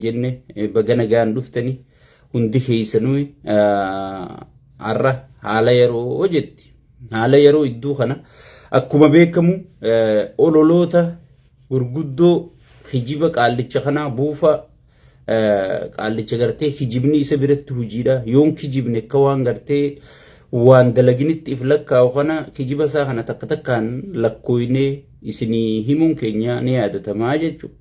Jenne baga nagaan dhuftani hundi keessanuu. Har'a haala yeroo jetti. Haala yeroo iddoo kana akkuma beekamu ololoota gurguddoo kijiba qaallicha kanaa buufa qaallicha gartee kijibni isa biratti hojiidha. Yoon kijibne akka waan gartee waan dalaginitti if lakkaa'u kana, kijiba isaa kana takka takkaan lakkooynee isinii himuun keenya ni yaadatamaa jechuudha.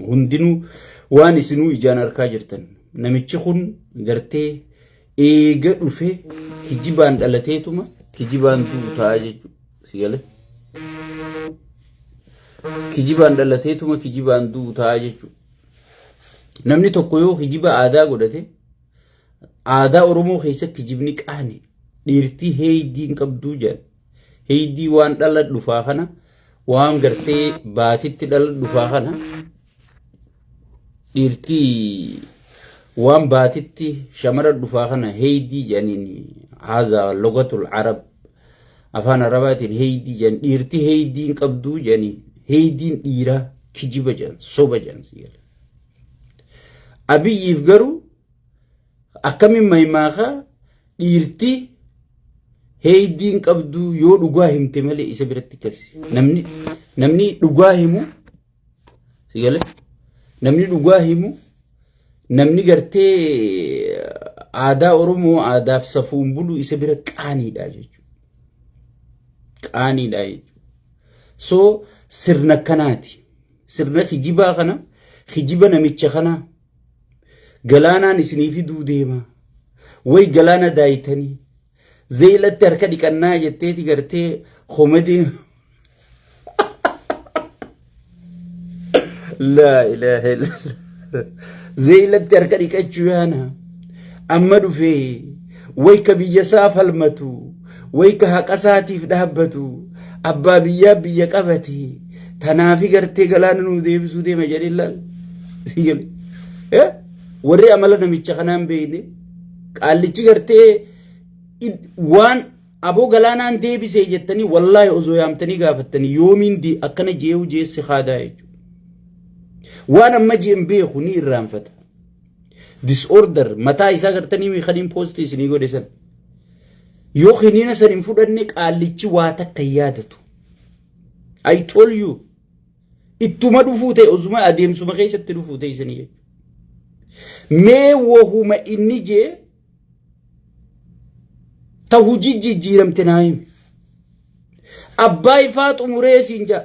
Hundinuu waan isinuu ijaan arkaa jirtan. Namichi kun gartee eega dhufe kijibaan dhalateetuma kijibaan du'u ta'a jechuudha. Si galee? Kijibaan dhalateetuma kijibaan du'u ta'a jechuudha. Namni tokko yoo kijiba aadaa godhate, aadaa Oromoo keessa kijibni qaani, dhiirtii heeydii hin qabduu jedhan. Heeydii waan dhala dhufaa kana, waan gartee baatitti dhala dhufaa kana, dhiirtii waan baatitti shamara dhufaa kana heeydii jedhaniin. Haazaa logatul arab, afaan arabaatiin heeydii jedhan. Dhiirtii heeydii hin qabduu jedhaniin. Heeydiin dhiiraa kijiba jedhan, soba jedhan. Si gala? Abiyyiif garuu akkamiin maymaakaa dhiirtii heeydiin qabduu yoo dhugaa himte malee isa biratti akkasi. Namni dhugaa himu, si galee, namni dhugaa himu, namni gartee aadaa Oromoo aadaaf safuun bulu isa bira qaaniidha jechuudha. Qaaniidha jechuudha. So sirna akkanaati. Sirna kijibaa kana, kijiba namicha kanaa galaanaan isinii fiduu deema. Way galaana daayitanii zeelatti harka dhiqannaa jetteeti gartee komediin. Laa ilaaha illallah. Zeelatti harka dhiqachuu yaana. Amma dhufee way ka biyya isaa falmatu, way ka haqa isaatiif dhaabbatu, abbaa biyyaa biyya qabate, tanaafi gartee galaana nuu deebisuu deema jedhee laal. Warri amala namicha kanaan beekne, qaallichi gartee waan aboo galaanaan deebisee jettanii, wallaahi osoo yaamtanii gaafattanii yoomiin akkana jee'u jeessi haadaa jechuudha. Waan amma jeen beeku ni irraanfata. Disorder mataa isaa gartanii kaniin poostii isinii godhe san. Yoo kiniina san hin fudhanne qaallichi waa takka hin yaadatu. I told you. Ittuma dhufuu ta'e, osuma adeemsuma keessatti dhufuu ta'e isinii jechuudha. Mee wahuma inni jee ta hujii jijjiiramte naa himi. Abbaa ifaa xumuree siin jaa.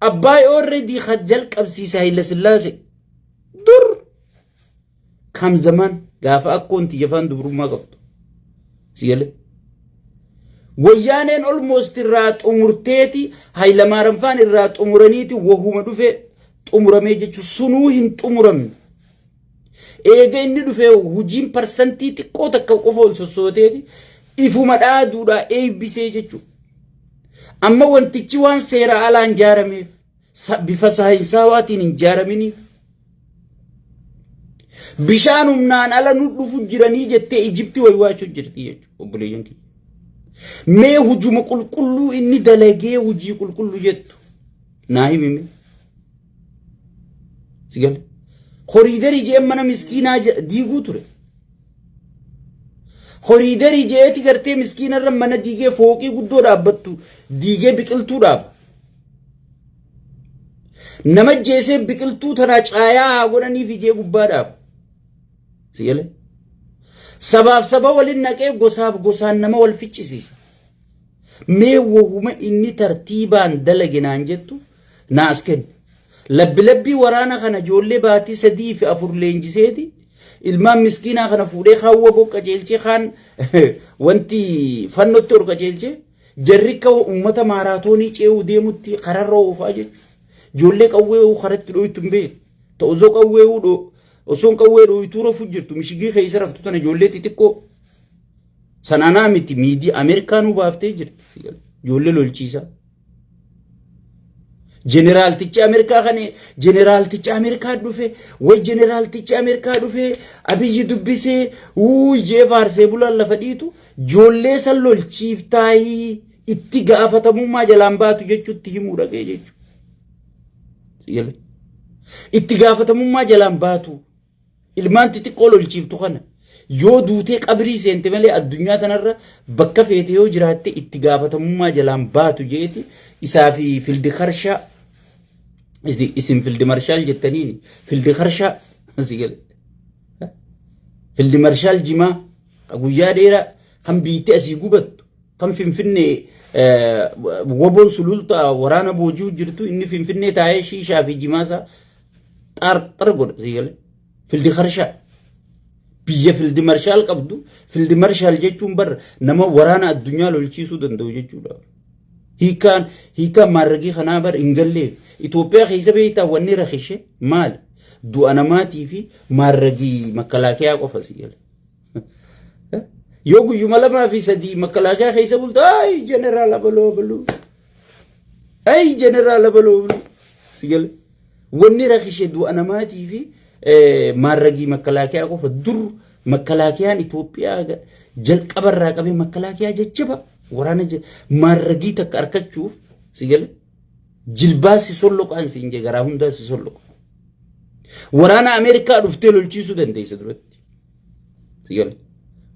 Abbaay already kan jalqabsiise Hayila Sillaase. Dur kam zaman gaafa akkoon tiyyafaan dubrummaa qabdu. Si galee? Wayyaaneen almost irraa xumurteeti, Hayilamaariyaam irraa xumuraniiti, wahuma dhufe xumuramee jechuun sunuu hin xumuramne. Eega inni dhufee hujiin parsantii xiqqoo takka qofa ol sossooteeti ifuma dhaaduudhaa eebbisee jechuudha. Amma wantichi waan seera alaan ijaarameef, bifa saayinsaawaatiin hin ijaaraminiif, bishaan humnaan ala nu dhufu jiranii jettee Ijiptii waywaachuu jirti jechuudha obboleeyyan kiyya. Mee hujuma qulqulluu inni dalagee hujii qulqulluu jettu naa himime. Si gale? Koriidarii jee mana miskiinaa diiguu ture. Koriidarii jeeti gartee miskiinarra mana diigee fooqii guddoo dhaabbattu diigee biqiltuu dhaaba. Nama jeesee biqiltuu tanaa caayaa haa godhaniif ijee gubbaa dhaaba. Si gale? Sabaaf saba waliin naqee gosaaf gosaan nama wal ficcisiisa. Mee wahuma inni tartiibaan dalage naan jettu naa as kenni. Labbi labbii waraana kana ijoollee baatii 3 fi 4 leenjiseeti ilmaan miskiinaa kana fuudhee kaan waboo qajeelchee, kaan wanti fannotti ol qajeelchee, jarri akka uummata maaraatoonii ce'uu deemutti kararra oofaa jechuudha. Ijoollee qawwee karatti dhooytu hin beeku. Ta'u osoo qawwee osoon qawwee dhooytuu rafu jirtu mishigii keessa raftu tana ijoollee xixiqqoo. San anaa miti, miidii Ameerikaanuu baaftee jirti. Ijoollee lolchiisaa. Jeneraaltichi Ameerikaa kan jeneraaltichi Ameerikaa dhufe, way jeneraaltichi Ameerikaa dhufe Abiyyi dubbisee wuu jee faarsee bulaan lafa dhiitu, ijoollee san lolchiiftaayii itti gaafatamummaa jalaan baatu jechuutti himuu dhaqee jechuudha. Itti gaafatamummaa jalaan baatu. Ilmaan xixiqqoo lolchiiftu kana yoo duutee qabrii seente malee addunyaa tanarra bakka feete yoo jiraatte itti gaafatamummaa jalaan baatu jeeti isaa fi fildi karshaa isin fildi marshaal jettaniini fildi karshaa si gale. Fildi marshaal jimaa guyyaa dheeraa kan biitti asii gubattu kan Finfinnee woboon sulultaa waraana boojuu jirtu inni Finfinnee taa'ee shiishaa fi jimaasaa xaar godha si gale. Fildi karshaa biyya fildi marshaal qabdu fildi marshaal jechuun bar nama waraana addunyaa lolchiisuu danda'u jechuudha. Hiikaan maarragii kanaa bar hin galleef. Itoophiyaa keessa beektaa wanni rakishe maali? Du'a namaatii fi maarragii makalaakiyaa qofa si gale. Yoo guyyuma lamaa fi sadii makalaakiyaa keessa bultu ay jeneraal abaloo abaloo ay jeneraal abaloo abaloo si gale. Wanni rakishe du'a namaatii fi maarragii makalaakiyaa qofa. Dur makalaakiyaan Itoophiyaa jalqabarraa qabee makalaakiyaa jajjaba waraana maarragii takka argachuuf si gale jilbaa si solloqaan si hin garaa hundaa si solloqa. Waraana Ameerikaa dhuftee lolchiisuu dandeessa duratti. Si gale.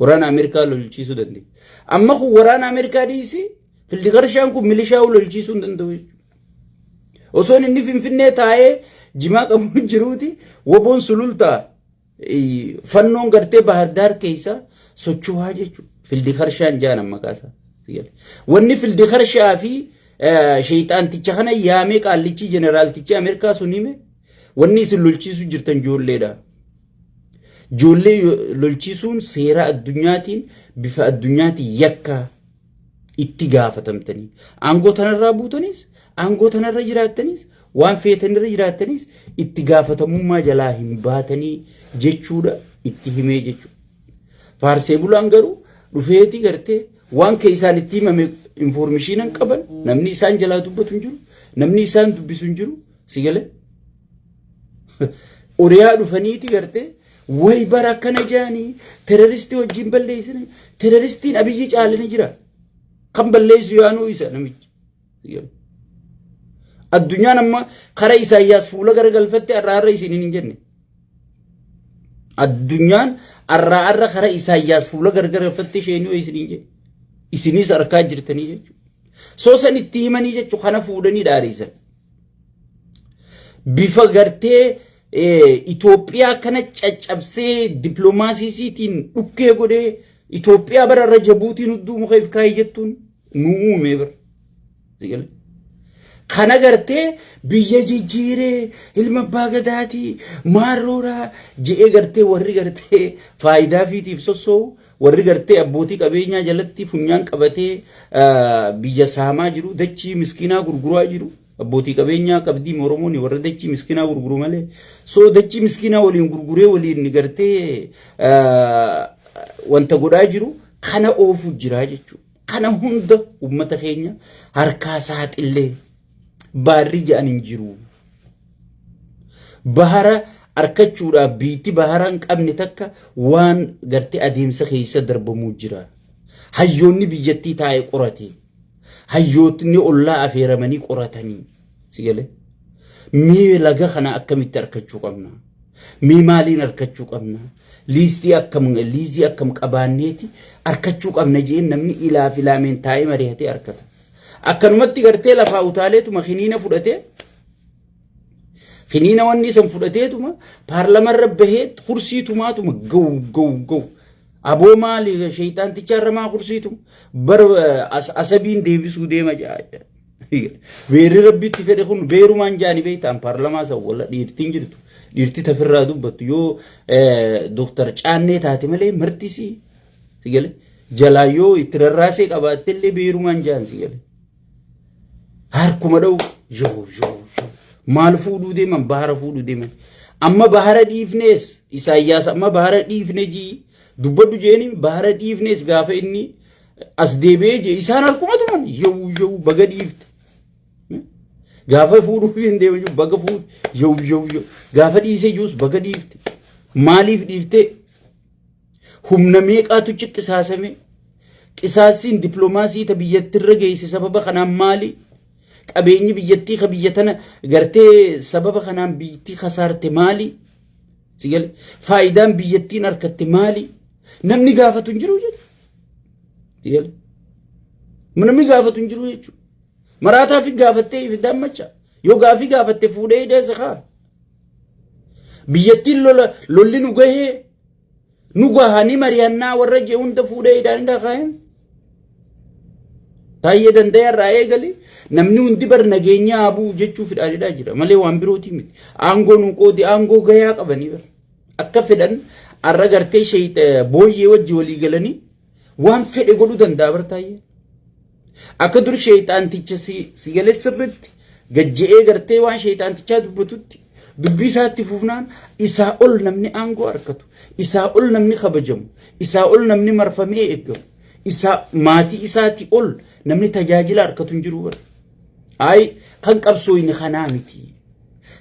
Waraana Ameerikaa lolchiisuu dandeessa. Amma kun waraana Ameerikaa dhiisii fildi qarshaan kun milishaa lolchiisuu hin danda'u jechuudha. Osoon inni Finfinnee taa'ee jimaa qabu jiruuti woboon sulultaa fannoon gartee Baahirdaar keessa socho'aa jechuudha. Fildi qarshaan jaanan maqaa isaa. Wanni fildi qarshaa fi sheexaanticha kana yaamee qaallichi jeneraaltichi Ameerikaa sun hime wanni isin lolchiisuu jirtan ijoolleedha. Ijoollee lolchiisuun seera addunyaatiin bifa addunyaatiin yakka itti gaafatamtanii aangoo tanarraa buutanis aangoo tanarra jiraattanis waan feetanirra jiraattanis itti gaafatamummaa jalaa hin baatanii jechuudha itti himee jechuudha. Faarsee bulaan garuu dhufeeti gartee waan keessaan itti himame information qaban namni isaan jalaa dubbatu hin jiru namni isaan dubbisu hin jiru si galee. Oriyaa dhufaniiti gartee way bara akkana jaanii terroristii wajjin balleessine terroristiin Abiyyi caalanii jira. Kan balleessu yaanuu isa namichi. Addunyaan amma kara Isaayyaas fuula garagalfatte har'a har'a isin hin jenne. Addunyaan har'a har'a kara Isaayyaas fuula garagalfatte isheenuu isin hin jenne. Isinis harkaa jirtanii jechuudha. Soosan itti himanii jechuudha kana fuudhanii dhaariisan. Bifa gartee Itoophiyaa kana caccabsee dippiloomaasiisiitiin dhukkee godhee Itoophiyaa bara irra Jabuutiin hudduu muka if kaayee jettuun nu uume bara. Kana gartee biyya jijjiiree ilma abbaa gadaatii maarrooraa je'ee gartee warri gartee faayidaa fiitiif sossoo'u warri gartee abbootii qabeenyaa jalatti funyaan qabatee biyya saamaa jiru dachii miskiinaa gurguraa jiru. Abbootii qabeenyaa qabdii Oromoon warra dachii miskiinaa gurguru malee. So dachii miskiinaa waliin gurguree waliin gartee wanta godhaa jiru kana oofu jira jechuudha. Kana hunda uummata keenya harkaa saaxillee baarri ja'an hin jiru. Bahara arkachuudhaaf biitti bahara hin qabne takka waan gartee adeemsa keessa darbamuu jira. Hayyoonni biyyattii taa'ee qorate. Hayyootni ollaa afeeramanii qoratanii. Si galee? Mee laga kana akkamitti argachuu qabna? Mee maaliin argachuu qabna? Liistii akkam liizii akkam qabaanneeti argachuu qabna jeen namni ilaa filaameen taa'ee mari'atee argata. Akkanumatti gartee lafaa utaaleetuma kiniina fudhatee kiniina wanni isan fudhateetuma paarlamarra bahee kursii tumaatuma gaw gaw gaw. Aboo maali sheeyxaanticha irra maa kursiitu bar asabiin deebisuu deema jaa. Beerri rabbitti fedhe kun beerumaan jaani beektaan paarlamaa san walla dhiirtiin jirtu dhiirti tafirraa dubbattu yoo Dooktar Caannee taate malee martisii si gale jalaa yoo itti rarraasee qabaatte illee beerumaan jaan si gale. Harkuma dha'u yoo yoo yoo maal fuudhuu deeman bahara fuudhuu deeman. Amma bahara dhiifnees Isaayyaas amma bahara dhiifne jii dubbadhu jeeni bahara dhiifnees gaafa inni as deebi'ee jee isaan harkuma tuman yoo yoo baga dhiifte. Gaafa fuudhuuf hin deemu jiru baga fuudhu yoo yoo yoo gaafa dhiisee jirus baga dhiifte. Maaliif dhiiftee? Humna meeqaatu ciqisaasame? Qisaasiin dippiloomaasii ta biyyattirra geesse sababa kanaan maali? Qabeenyi biyyattii ka biyya tana gartee sababa kanaan biyyattii kasaarte maali? Si galee faayidaan biyyattiin harkatte maali? Namni gaafatu hin jiru jechuudha. Si galee namni gaafatu hin jiru jechuudha. Maraataa fi gaafattee ibiddaan macha. Yoo gaafii gaafatte fuudhee hidhee si kaa. Biyyattiin lola lolli nu gahee nu gahanii mari'annaa warra jee hunda fuudhee hidhaan hidhaa kaa'een. Taayyee danda'e irraa eegali namni hundi bar nageenya haa bu'u jechuuf hidhaan hidhaa jira malee waan birootii miti. Aangoo nu qoodi aangoo gayaa qabanii bar. Akka fedhan har'a gartee booyyee wajji walii galanii waan fedhe godhuu danda'a bar taayyee. Akka dur sheeyxaanticha si galee sirritti gajje'ee gartee waan sheeyxaantichaa dubbatutti dubbii isaatti fufnaan isaa ol namni aangoo argatu, isaa ol namni kabajamu, isaa ol namni marfamee eeggamu, isaa maatii isaatii ol namni tajaajila argatu hin jiru bara. Ayi kan qabsooyne kanaa miti.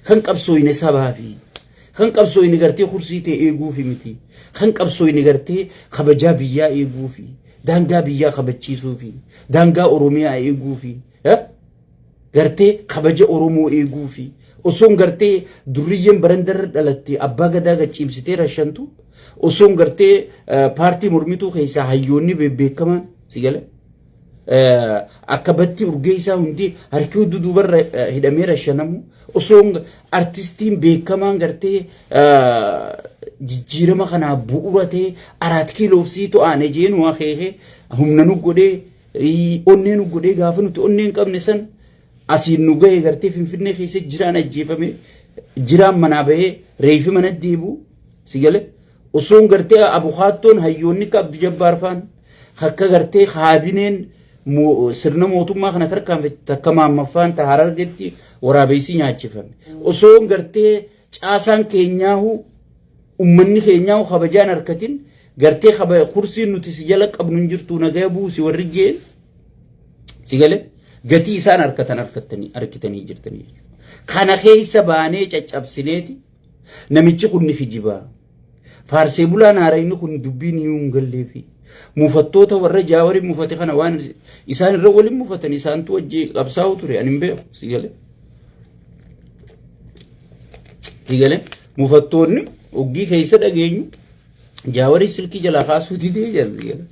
Kan qabsooyne sabaafi. Kan qabsooyne gartee kursii ta'e eeguufi miti. Kan qabsooyne gartee kabajaa biyyaa eeguufi. Daangaa biyyaa kabachiisuufi. Daangaa Oromiyaa eeguufi. Gartee kabaja Oromoo eeguufi. Osoon gartee durriyyeen barandarra dhalatte abbaa gadaa gachiibsitee rashantu. Osoon gartee paartii mormituu keessaa hayyoonni bebbeekamaan si galee. Akka batti urgeessaa hundi harki hudduu duubarra hidhamee rashanamu osoo artistiin beekamaan gartee jijjiirama kanaaf bu'uura ta'e araat kiiloof sii to'aane jeenu akeekee humna nu godhee onnee nu godhee gaafa nuti onnee hin qabne san asiin nu gahe gartee finfinnee keessa jiraan ajjeefame jiraan manaa bahee reefi mana deebi'u si gale osoon gartee abukaattoon hayyoonni akka Abdu Jabbaar faan akka gartee kaabineen sirna mootummaa kana tarkaanfatte takka maammaffaan ta harargetti waraabessi nyaachifame. Osoon gartee caasaan keenyaahu ummanni keenyaahu kabajaan harkatin gartee kursiin nuti si jala qabnu hin jirtu nagaya buusi warri jeen si gale gatii isaan harkatan harkattanii harkitanii jirtanii. Kana keessa baanee caccabsineeti namichi kun ni kijibaa. Faarsee bulaan haarayni kun dubbiin iyyuu hin galleefi. Mufattoota warra jaawarii mufate kana waan isaan irra waliin mufatan isaantu wajji qabsaa'u ture ani hin beeku si galee. Si galee mufattoonni oggii keessa dhageenyu jaawarii silkii jalaa kaasuu didee jedhan si galee.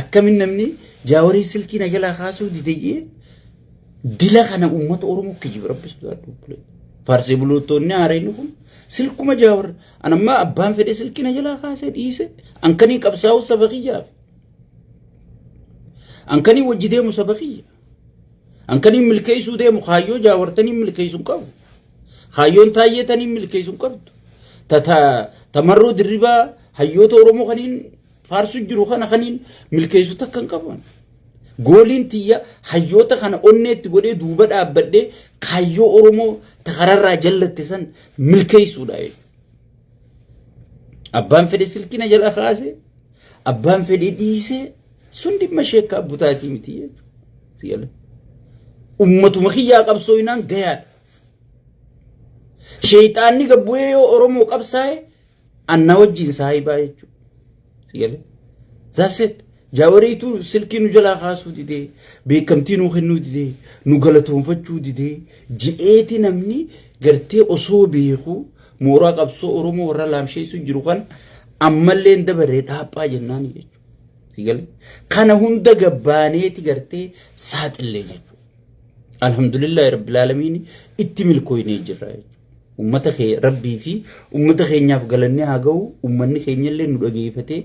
Akkamin namni jaawarii silkii na jalaa kaasuu dide jee Dila kana uummata Oromoo kijiba rabbi sodaadhu obboleessa. Faarsee bultoonni haarayni kun silkuma jaawar an amma abbaan fedhe silkina jalaa kaasee dhiise an kanii qabsaa'u saba kiyyaaf. An kanii wajji deemu saba kiyya. An kanii milkeessuu deemu kaayyoo jaawartanii milkeessuu hin qabu. Kaayyoon taayyee tanii milkeessuu hin qabdu. Tamarroo dirribaa hayyoota Oromoo kaniin faarsu jiru kana kaniin milkeessu takka hin qaban. Gooliin tiyya hayyoota kana onneetti godhee duuba dhaabbadhee kaayyoo Oromoo ta kararraa jallatte san milkeessuudha jechuudha. Abbaan fedhe silkina jala kaase, abbaan fedhe dhiise sun dhimma sheekkaa butaatii miti jechuudha. Ummatuma kiyyaa qabsooyinaan gayaadha. Sheeyxaanni gabbu'ee yoo Oromoo qabsaa'e anna wajjin saahibaa jechuudha. Si galee? That's it. Jaawariitu silkii nu jalaa kaasuu didee, beekamtii nuu kennuu didee, nu galatoonfachuu didee, ji'eeti namni gartee osoo beekuu mooraa qabsoo Oromoo warra laamsheessuu jiru kan ammallee hin dabarree dhaaphaa jennaan jechuudha. Si galee? Kana hunda gabbaaneeti gartee saaxillee jechuudha. Alhamdulillahi Rabbil Aalamiin itti milkooynee jirra jechuudha. Ummata kee Rabbii fi ummata keenyaaf galanni haa ga'u ummanni keenyallee nu dhageeffatee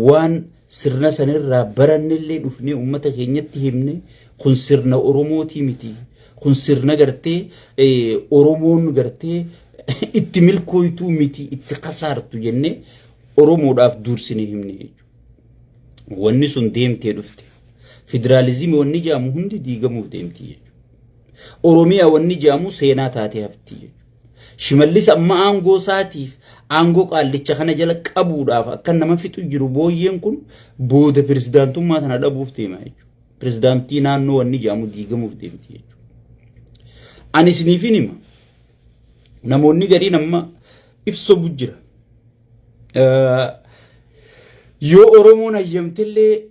waan sirna sanirraa barannellee dhufnee ummata keenyatti himne kun sirna Oromootii miti. Kun sirna gartee Oromoon gartee itti milkooytuu miti itti kasaartu jennee Oromoodhaaf dursine himne jechuudha. Wanni sun deemtee dhufte. Federaalizimii wanni jedhamu hundi diigamuuf deemti jechuudha. Oromiyaa wanni jedhamu seenaa taatee hafti jechuudha. Shimallis amma aangoo isaatiif aangoo qaallicha kana jala qabuudhaaf akka nama fixu jiru booyyeen kun booda pirezidaantummaa tana dhabuuf deema jechuudha. Pirezidaantii naannoo wanni jedhamu diigamuuf deemti jechuudha. Ani isiniifin hima. Namoonni gariin amma ibsa jira. Yoo Oromoon hayyamtellee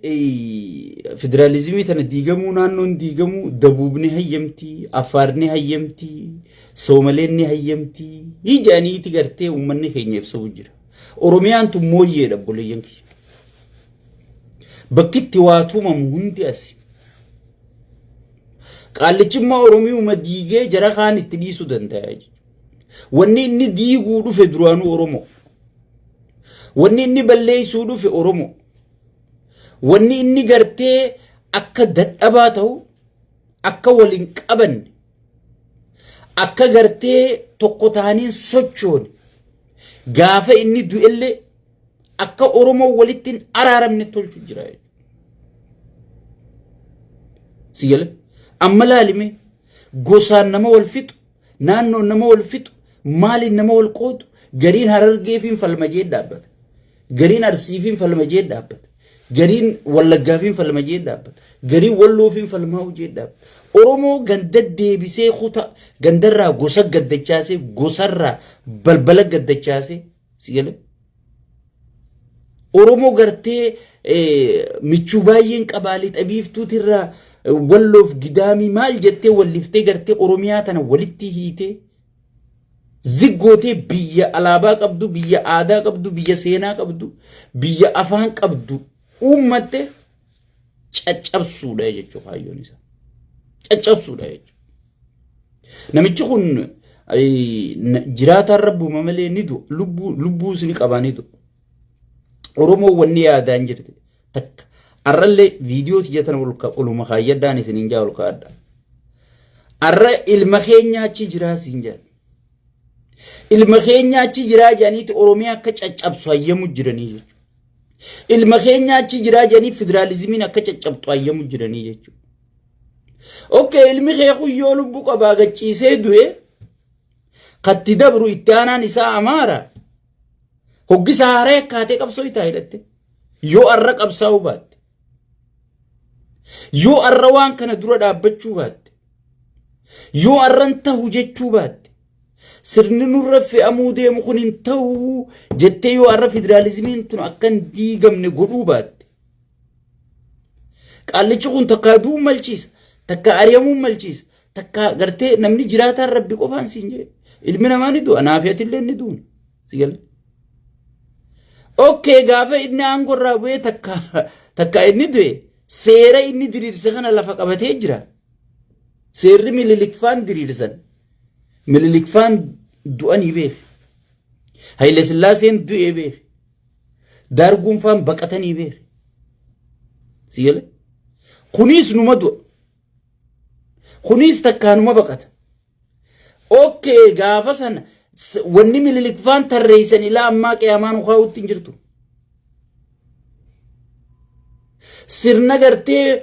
federaalizimii tana diigamuu naannoon diigamuu Dabuubni hayyamtii, Affaarni hayyamtii, Soomaleen ni hayyamtii jedhaniiti gartee uummanni keenya ibsuu jira. Oromiyaan tun mooyyeedha obboleeyyan kiyya. Bakki itti waa tumamu hundi asi. Qaallichimmaa Oromiyuma diigee jara kaan itti dhiisuu danda'a jechuudha. Wanni inni diiguu dhufe duraanuu Oromoo. Wanni inni balleessuu dhufe Oromoo. Wanni inni gartee akka dadhabaa ta'u, akka waliin qabanne, akka gartee tokko ta'anii sochoone, gaafa inni du'ellee akka Oromoo walitti hin araaramne tolchu jira jechuudha. Si gala? Amma laalime gosaan nama wal fixu, naannoon nama wal fixu, maaliin nama wal qoodu, gariin Harargeefiin falmajee dhaabbata. Gariin Arsiifiin falmajee dhaabbata. Gariin Wallaggaafiin falmajee dhaabbata. Gariin Walloofiin falmaa'u jee dhaabbata. Oromoo ganda deebisee kuta gandarraa gosa gaddachaasee gosarraa balbala gaddachaasee si galee. Oromoo gartee michuu baay'een qabaa lixa biiftuutirraa walloof gidaamii maal jettee walliftee gartee Oromiyaa tana walitti hiitee ziggootee biyya alaabaa qabdu, biyya aadaa qabdu, biyya seenaa qabdu, biyya afaan qabdu uummatte caccabsuudha jechuudha kaayyoon isaa. Caccabsuudha jechuudha. Namichi kun jiraataan rabbuma malee ni du'a. Lubbuu lubbuus ni qabaa ni du'a. Oromoo wanni yaadaan jirti takka. Arrallee viidiyoo tiyya tana oluma kaayyadhaan isiniin jaa ol kaa'adha. Arra ilma keenya achi jiraa siin jaa. Ilma keenya achi jiraa jedhaniiti Oromiyaa akka caccabsu hayyamu jiranii jechuudha. Ilma keenya achi jiraa jedhanii federaalizimiin akka caccabxu hayyamu jiranii jechuudha. Okay, ilmi kee kun yoo lubbuu qabaa gachiisee du'e katti dabru itti aanaan isaa Amaara hoggisa haaraa akkaatee qabsoo itaa hidhatte yoo arra qabsaa'uu baatte yoo arra waan kana dura dhaabbachuu baatte yoo arran tahu jechuu baatte Sirni nurra fe'amuu deemu kun hin ta'u jettee yoo har'a federaalizimiin tun akka hin diigamne godhuu baatte. Qaallichi kun takkaa du'uu malchiisa, takkaa ari'amuu malchiisa, takkaa gartee namni jiraataan rabbi qofaan siin jedhe. Ilmi namaa ni du'a, naafi atillee ni duuna. Si gala. Okkee gaafa inni aangoo irraa bu'ee takkaa takkaa inni du'e seera inni diriirse kana lafa qabatee jira. Seerri mililikfaan diriirsan. Minilik faan du'anii beeki. Haile Sillaaseen du'ee beeki. Daarguun faan baqatanii beeki. Si gale? Kunis numa du'a. Kunis takkaa numa baqata. Okkee gaafa sana wanni Minilik faan tarreessan ilaa ammaa qiyaamaa nu kaa'utti hin jirtu. Sirna gartee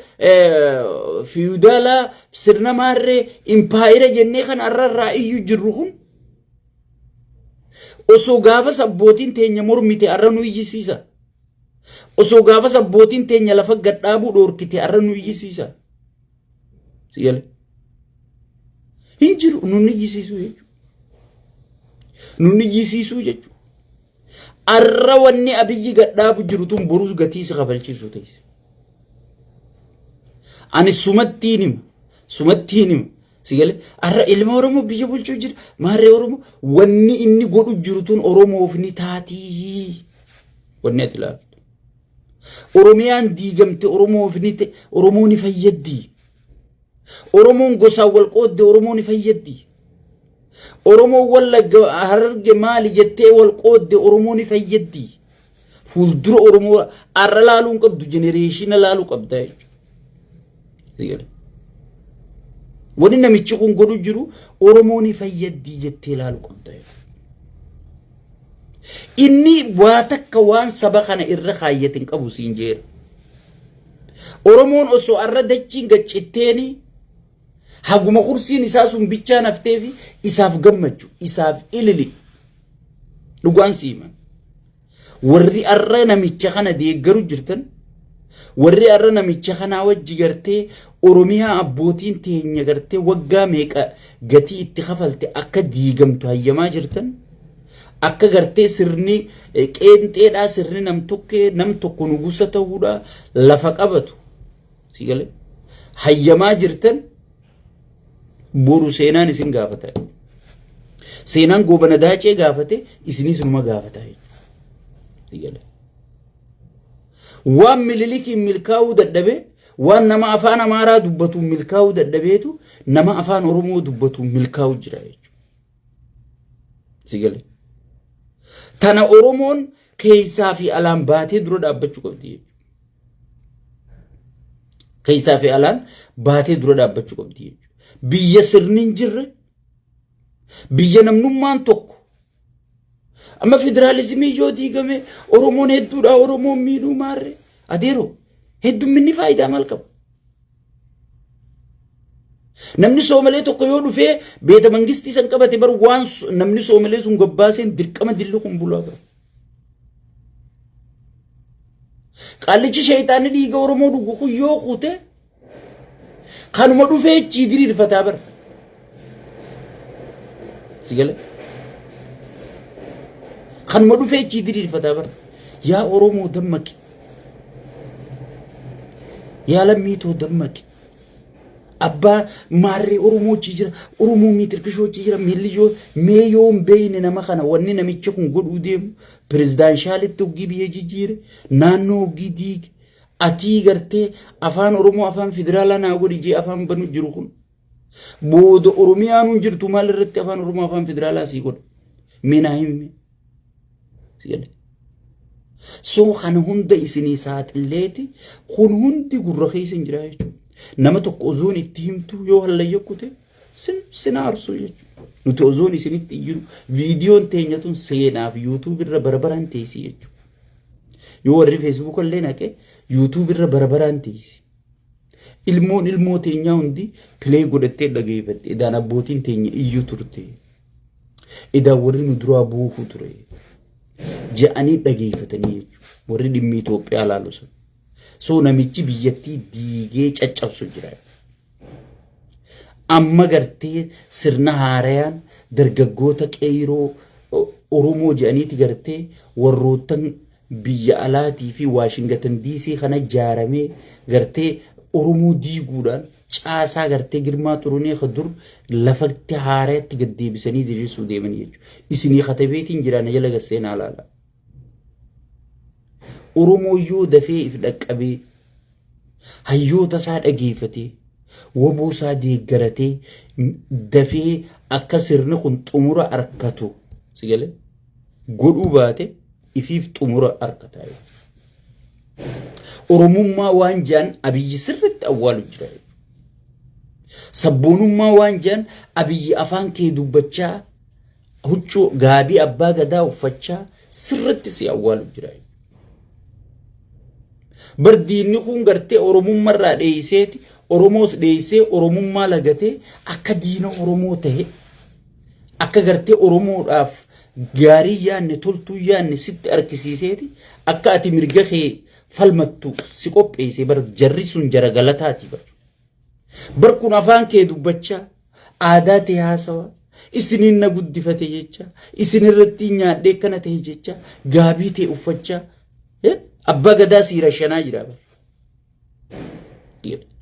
fiyudaalaa sirna maarree impaayira jennee kan har'a irraa iyyuu jirru kun osoo gaafas abbootiin teenya mormite har'a nu iyyisiisa. Osoo gaafas abbootiin teenya lafa gadhaabuu dhoorkite har'a nu iyyisiisa. Si gale? Hin jiru nun iyyisiisuu jechuudha. Nun iyyisiisuu jechuudha. Arra wanni Abiyyi gadhaabu jiru tun borus gatii si kafalchiisu teesse. Ani sumattiin hima. Sumattiin hima. Si galee arra ilma Oromoo biyya bulchuu jira. Maarree Oromoo wanni inni godhu jiru tun Oromoof ni taatii. Wanni ati ilaaltu. Oromiyaan diigamte Oromoof ni ta'e Oromoo ni fayyaddi. Oromoon gosaan wal qoodde Oromoo ni fayyaddi. Oromoon Wallagga Hararge maali jettee wal qoodde Oromoo ni fayyaddi. Fuuldura Oromoo har'a laaluu hin qabdu jenereeshina laaluu qabda jechuudha. Wanni namichi kun godhu jiru Oromoo ni fayyaddi jettee laaluu qabda jechuudha. Inni waa takka waan saba kana irra kaayyate hin qabu siin jeera. Oromoon osoo arra dachiin gaccitteeni haguma kursiin isaa sun bichaan hafteefi isaaf gammachu isaaf ilili dhugaan si himan. Warri arra namicha kana deeggaru jirtan warri arra namicha kanaa wajji gartee Oromiyaa abbootiin teenya gartee waggaa meeqa gatii itti kafalte akka diigamtu hayyamaa jirtan. Akka gartee sirni qeenxeedhaa sirni nam-tokkee nam tokko nugusa ta'uudha lafa qabatu. Si galee? Hayyamaa jirtan boru seenaan isin gaafata. Seenaan goobana daacee gaafate isinis numa gaafata jechuudha. Si galee? Waan mililikiin milkaa'uu dadhabe waan nama afaan Amaaraa dubbatuun milkaa'uu dadhabeetu nama afaan Oromoo dubbatuun milkaa'uu jira jechuudha. Si galee? Tana Oromoon keessaa fi alaan baatee dura dhaabbachuu qabdi jechuudha. Keessaa fi alaan baatee dura dhaabbachuu qabdi jechuudha. Biyya sirni hin jirre, biyya namnummaan tokko amma federaalizimii yoo diigame Oromoon hedduudha Oromoon miidhuu maarre adeeroo heddumminni faayidaa maal qaba? Namni Soomalee tokko yoo dhufee beeta mangistii san qabate bar waan namni Soomalee sun gabbaaseen dirqama dilli kun bulaa bara. Qaallichi sheeyxaanni dhiiga Oromoo dhugu kun yoo kute kanuma dhufee achii diriirfataa bara. Si galee? Kanuma dhufee achii diriirfataa bara. Yaa Oromoo dammaqi. Yaa lammii too dammaqi. Abbaa maarree Oromoo achi jira. Oromoo miitirkishoo achi jira. Miiliyyoo mee yoo hin beekne nama kana wanni namichi kun godhuu deemu pirezidaансhaalitti hoggii biyya jijjiire naannoo hoggii diige atii gartee afaan Oromoo afaan federaalaa naa godhi jee afaan banu jiru kun booda Oromiyaan hin jirtu maal irratti afaan Oromoo afaan federaalaa sii godha mee naa himi. So kana hunda isinii saaxilleeti kun hundi gurra keessa hin jira jechuudha. Nama tokko ozoon itti himtu yoo hallayya kute sin sin aarsu jechuudha. Nuti ozoon isinitti iyyinu viidiyoon teenya tun seenaaf yuutuub irra bara baraan teessi jechuudha. Yoo warri feesbuuka illee naqe yuutuub irra bara baraan teessi. Ilmoon ilmoo teenyaa hundi pilee godhattee dhageeffatte. Idaan abbootiin teenya iyyuu turte. Edaa warri nu duraa buuhuu ture. Je'anii dhageeffatanii jechuudha. Warri dhimmi Itoophiyaa laalu sun. So namichi biyyattii diigee caccabsu jira. Amma gartee sirna haarayaan dargaggoota qeeyroo Oromoo je'aniiti gartee warroottan biyya alaatii fi Waashingatan DC kana jaaramee gartee Oromoo diiguudhaan caasaa gartee Girmaa Xurunee ka dur lafatti haarayatti gad deebisanii diriirsuu deemanii jechuudha. Isinii katabeetiin jira na jala gad seenaa laala. Oromoo yoo dafee if dhaqqabee hayyoota isaa dhageeffatee waboo isaa deeggaratee dafee akka sirni kun xumura arkatu si galee godhuu baate ifiif xumura arkataa jechuudha. Oromummaa waan jedhan Abiyyi sirriitti awwaalu jira jechuudha. Sabboonummaa waan jedhan Abiyyi afaan kee dubbachaa huccuu gaabii abbaa gadaa uffachaa sirriitti si awwaalu jira jechuudha. Bar diinni kun gartee Oromummarraa dheeyseeti Oromoos dheeysee Oromummaa lagatee akka diina Oromoo ta'e akka gartee Oromoodhaaf gaarii yaanne toltuu yaanne sitti argisiiseeti akka ati mirga kee falmattu si qopheesse bar jarri sun jara galataati bar. Bar kun afaan kee dubbachaa aadaa tee haasawa isiniin na guddifate jecha isin irratti nyaadhee akkana ta'e jecha gaabii tee uffachaa abbaa gadaa sii rashanaa jira bar.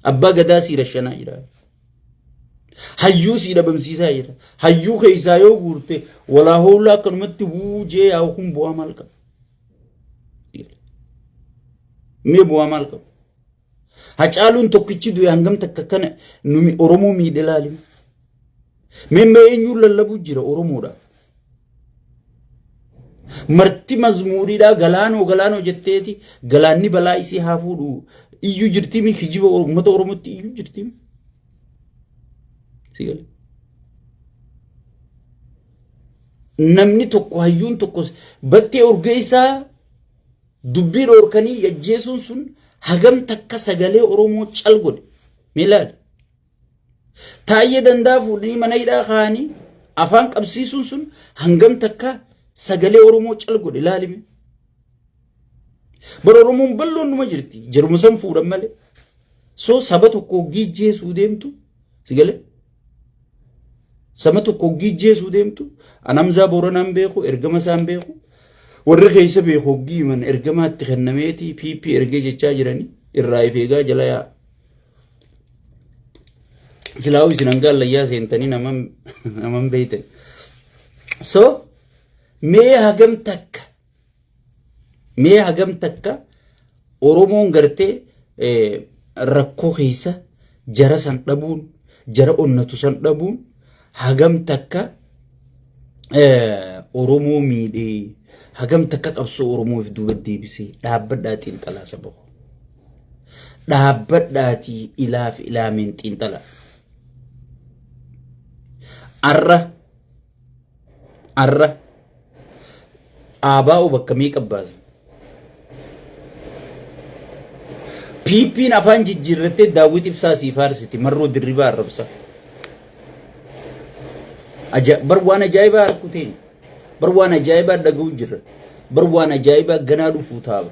Abbaa gadaa sii rashanaa jira. Hayyuu sii dhabamsiisaa jira. Hayyuu keessaa yoo guurte walaa hoolaa akkanumatti wuujee yaa'u kun bu'aa maal qaba? Mee bu'aa maal qaba? Hacaaluun tokkichi du'e hangam takka kana numi Oromoo miidhe laalime. Mee mee eenyuun lallabuu jira Oromoodhaaf? Marti mazmuuriidhaa galaanoo galaanoo jetteeti galaanni balaa isii haa fuudhu iyyuu jirtiimi kijiba uummata Oromootti iyyuu jirtiimi. Si gale. Namni tokko hayyuun tokko battee urgeessaa dubbii dhoorkanii ajjeesuun sun hagam takka sagalee Oromoo cal godhe. Mee ilaali. Taayyee dandaa fuudhanii mana hidhaa kaa'anii afaan qabsiisuun sun hangam takka sagalee Oromoo cal godhe ilaalime. Bara Oromoon bal'oon numa jirti. Jaruma san fuudhan malee. So saba tokko hoggii jeesuu deemtu si galee. Sama tokko hoggii ijjeesuu deemtu an Hamzaa Booranaan beeku ergama isaan beeku warri keessa beeku hoggii himan ergamaa itti kennameeti PP ergee jechaa jiranii irraa if eegaa jala yaa. Silaa'uu isin hanga allayyaa seentanii naman beeytan. So mee hagam takka mee hagam takka Oromoon gartee rakkoo keessa jara san dhabuun jara onnatu san dhabuun hagam takka Oromoo miidhee hagam takka qabsoo Oromoof duuba deebisee dhaabbadhaa xiinxalaa saba koo. Dhaabbadhaatii ilaaf ilaameen xiinxalaa. Arra Arra ABO bakka meeqa baase? PP'n afaan jijjiirrattee Daawwit Ibsaa sii faarsiti marroo dirribaa arrabsa. Bar waan ajaa'ibaa harku teenya. Bar waan ajaa'ibaa dhaga'u jirra. Bar waan ajaa'ibaa ganaa dhufuu taaba.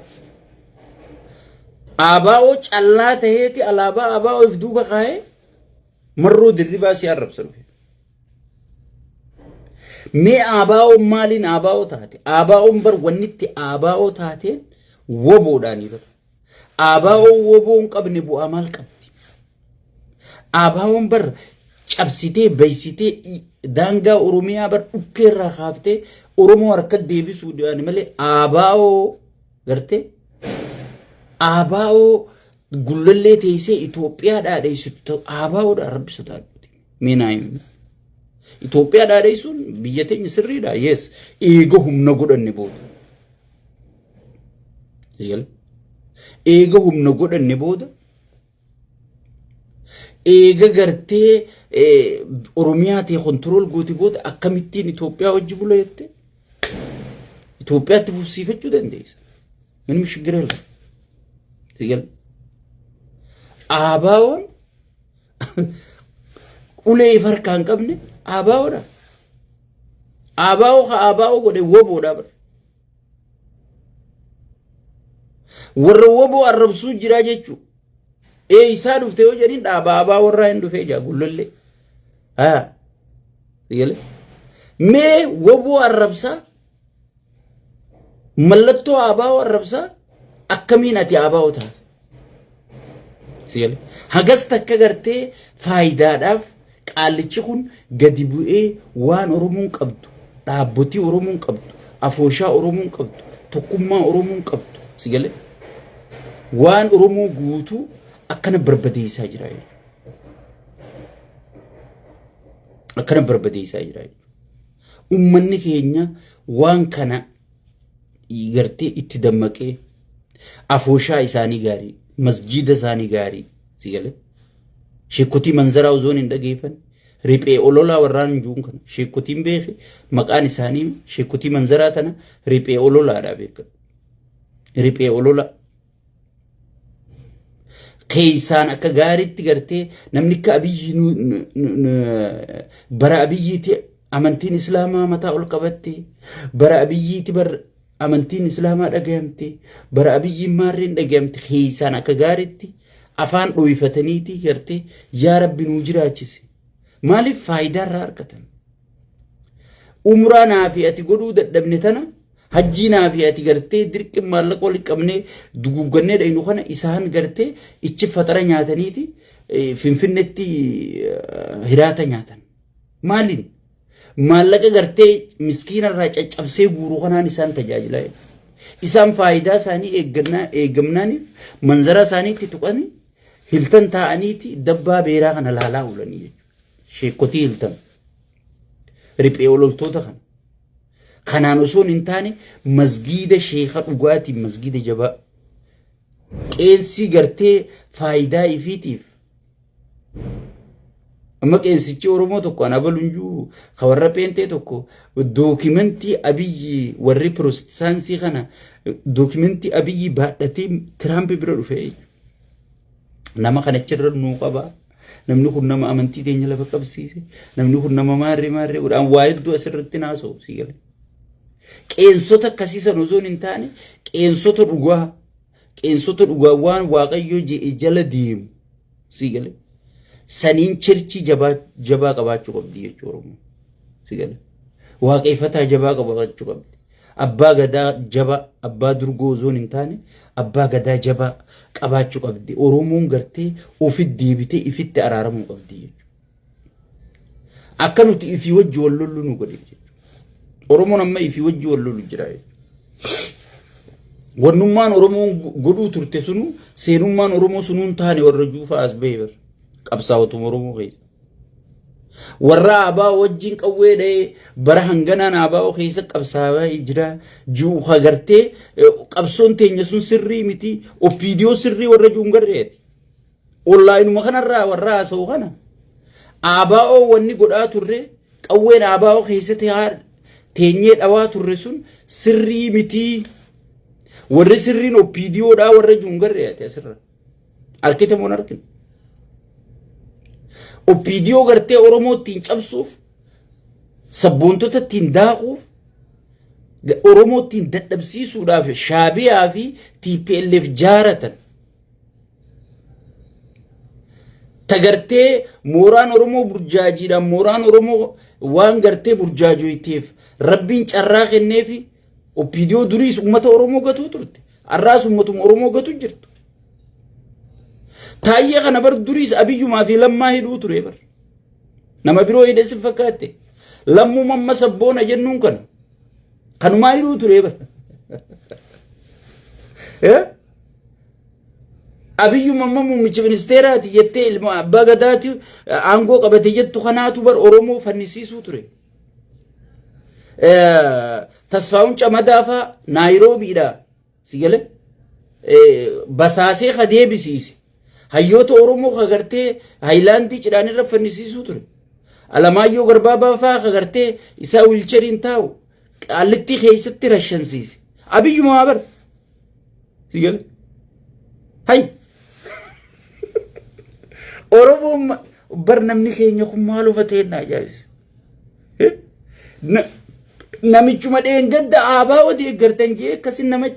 ABO callaa taheeti alaabaa ABO if duuba kaa'ee marroo dirribaa si arrabsa dhufe. Mee ABO'n maaliin ABO taate? ABO'n bar wanni itti ABO taateen woboodhaanii bar. ABO'n woboo hin qabne bu'aa maal qabdi? ABO'n bar cabsitee baysitee daangaa Oromiyaa bar dhukkee irraa kaaftee Oromoo harka deebisuudhaan malee ABO gartee ABO gullallee teessee Itoophiyaa dhaadheessitu ABOdha rabbi sodaadhu. Mee naa himi. Itoophiyaa dhaadheessuun biyya teenya sirriidha. Yes. Eega humna godhanne booda. Eegale. Eega humna godhanne booda. Eega gartee Oromiyaa ta'e kontirool goote booda akkamittiin Itoophiyaa wajji bula jette? Itoophiyaatti fufsiifachuu dandeessa. Minim shiggir የለም. Eegale. ABO'n ulee if harkaa hin qabne ABOdha. ABO ka ABO godhe woboodha bara. Warra woboo arrabsuu jiraa jechuu. Eeysaa dhufte yoo jedhin dhaaba ABO warraa hin dhufee jaa gullallee. Haa. Sigale. Mee woboo arrabsaa mallattoo ABO arrabsaa akkamiin ati ABO taate? Sigale. Hagas takka gartee faayidaadhaaf qaallichi kun gadi bu'ee waan Oromoon qabdu, dhaabbotii Oromoon qabdu, afooshaa Oromoon qabdu, tokkummaa Oromoon qabdu, sigale. Waan Oromoo guutuu akkana barbadeessaa jira jechuudha. Akkana barbadeessaa jira jechuudha. Uummanni keenya waan kana gartee itti dammaqee afooshaa isaanii gaarii, masjiida isaanii gaarii, si galee sheekotii manzaraa osoon hin dhageeffan riphee ololaa warraan hin juun kana sheekotiin beeke maqaan isaanii sheekotii manzaraa tana riphee ololaadhaa beekan. Riphee ololaa. Keeysaan akka gaariitti gartee namni akka Abiyyi bara Abiyyiiti amantiin Islaamaa mataa ol qabatte bara Abiyyiiti bar amantiin Islaamaa dhagayamte bara Abiyyiin maarreen dhagayamte keeysaan akka gaariitti afaan dhooyfataniiti gartee yaa Rabbi nuu jiraachise maaliif faayidaa irraa argatan umraa naa fi ati godhuu dadhabne tana Hajjii naa fi ati gartee dirqin maallaqa walitti qabnee duguuggannee dhaynu kana isaan gartee ichi faxara nyaataniiti finfinnetti hiraata nyaatan. Maaliin? Maallaqa gartee miskiina irraa caccabsee guuru kanaan isaan tajaajilaa jiru. Isaan faayidaa isaanii eeggannaa eegamnaaniif manzaraa isaaniitti tuqanii hiltan taa'aniiti dabbaa beeraa kana laalaa oolanii jechuudha. Sheekotii hiltan. Riphee ololtoota kana. Kanaan osoo hin taane masgiida sheeka dhugaatiin masgiida jabaa qeensii gartee faayidaa ifiitiif amma qeensichi Oromoo tokko an abalu hin jiru ka warra pheenxee tokko dookimentii Abiyyi warri pirotestaansii kana dookimentii Abiyyi baadhatee Tiraamp bira dhufe nama kana achirra nuu qaba. Namni kun nama amantii teenya lafa qabsiise. Namni kun nama maarree maarree godhaan waa hedduu asirratti naasa'u si gala. Qeensota akkasii sana osoo hin taane qeensota dhugaa qeensota dhugaa waan Waaqayyo je'e jala deemu si gale. Saniin churchii jabaa jabaa qabaachuu qabdi jechuudha Oromoon. Si gala. Waaqeffataa jabaa qabaachuu qabdi. Abbaa gadaa jabaa, abbaa durgoo osoo hin taane abbaa gadaa jabaa qabaachuu qabdi. Oromoon gartee ofitti deebitee ifitti araaramuu qabdi jechuudha. Akka nuti ifii wajji wal lollu nu godhe jechuudha. Oromoon amma ifii wajji wal lolu jira jechuudha. Wannummaan Oromoon godhuu turte sunu seenummaan Oromoo sunuu hin taane warra juufaa as bahe bar qabsaa'otuma Oromoo keessa. Warra ABO wajjin qawwee dha'ee bara hanganaan ABO keessa qabsaa'aa jira. Ji'u hagartee qabsoon teenya sun sirrii miti. OPDO sirrii warra ji'u hin garreeti. Onlaayinuma kanarraa warra haasa'u kana ABO wanni godhaa turre qawween ABO keessatti haa teenyee dhawaa turre sun sirrii mitii. Warri sirriin OPDOdhaa warra jiru hin garree ati asirra. Arkite moo hin arkine? OPDO gartee Oromoo ittiin cabsuuf sabboontota ittiin daakuuf Oromoo ittiin dadhabsiisuudhaaf Shaabiyaa fi TPLF jaaratan. Ta gartee mooraan Oromoo burjaajiidhaan mooraan Oromoo waan gartee burjaajoyteef rabbiin carraa kenneefi OPDO duriis uummata Oromoo gatuu turte. Har'aas uummatuma Oromoo gatu jirtu. Taayyee kana bar duriis Abiyyumaa fi Lammaa hidhuu ture bar. Nama biroo hidhe si fakkaatte. Lammuma amma sabboona jennuun kana. Kanumaa hidhuu ture bar. Abiyyuma amma muummicha ministeeraati jettee ilma abbaa gadaati aangoo qabate jettu kanaatu bar Oromoo fannisiisuu ture. Tasfaa'uun Camadaa faa Naayiroobiidha si gale basaasee ka deebisiise. Hayyoota Oromoo ka gartee Haayilaandii cidhaan irra fannisiisuu ture. Alamaayyoo Garbaabaa faa ka gartee isaa wiilcheriin taa'u qaallittii keessatti rashansiise. Abiyyuma bar. Si gale? Hay! Oromoon bar namni keenya kun maal hubatee na ajaa'ibsa. Namichuma dheengadda aabaa deeggartan jee akkasin nama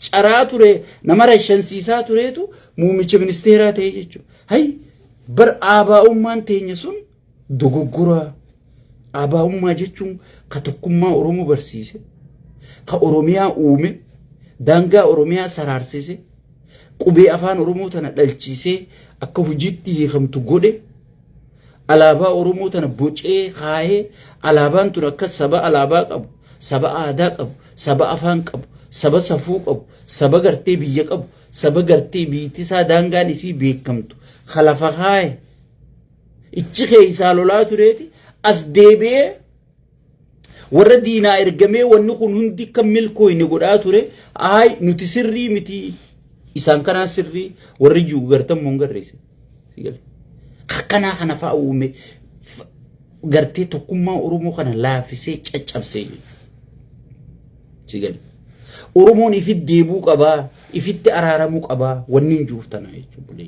caraa ture nama rashansiisaa tureetu muummicha ministeeraa ta'e jechuudha. Hay bar aabaa'ummaan teenya sun dogoggora. Aabaa'ummaa jechuun ka tokkummaa Oromoo barsiise, ka Oromiyaa uume, daangaa Oromiyaa saraarsise, qubee afaan Oromoo tana dhalchiisee akka hojiitti hiikamtu godhe, alaabaa Oromoo tana bocee kaayee alaabaan tun akka saba alaabaa qabu, saba aadaa qabu, saba afaan qabu, saba safuu qabu, saba gartee biyya qabu, saba gartee biyyittisaa daangaan isii beekamtu, ka lafa kaaye, Ichi keessaa lolaa tureeti as deebi'ee warra diinaa ergamee wanni kun hundi akka milkooyne godhaa ture. Aay nuti sirrii miti isaan kanaa sirrii warri jiru gartan moon garreesse. Akkanaa kana fa'a uume gartee tokkummaa Oromoo kana laaffisee caccabsee jechuudha. Oromoon ifitti deebuu qabaa, ifitti araaramuu qabaa, wanni hin jiruuf tana jechuudha.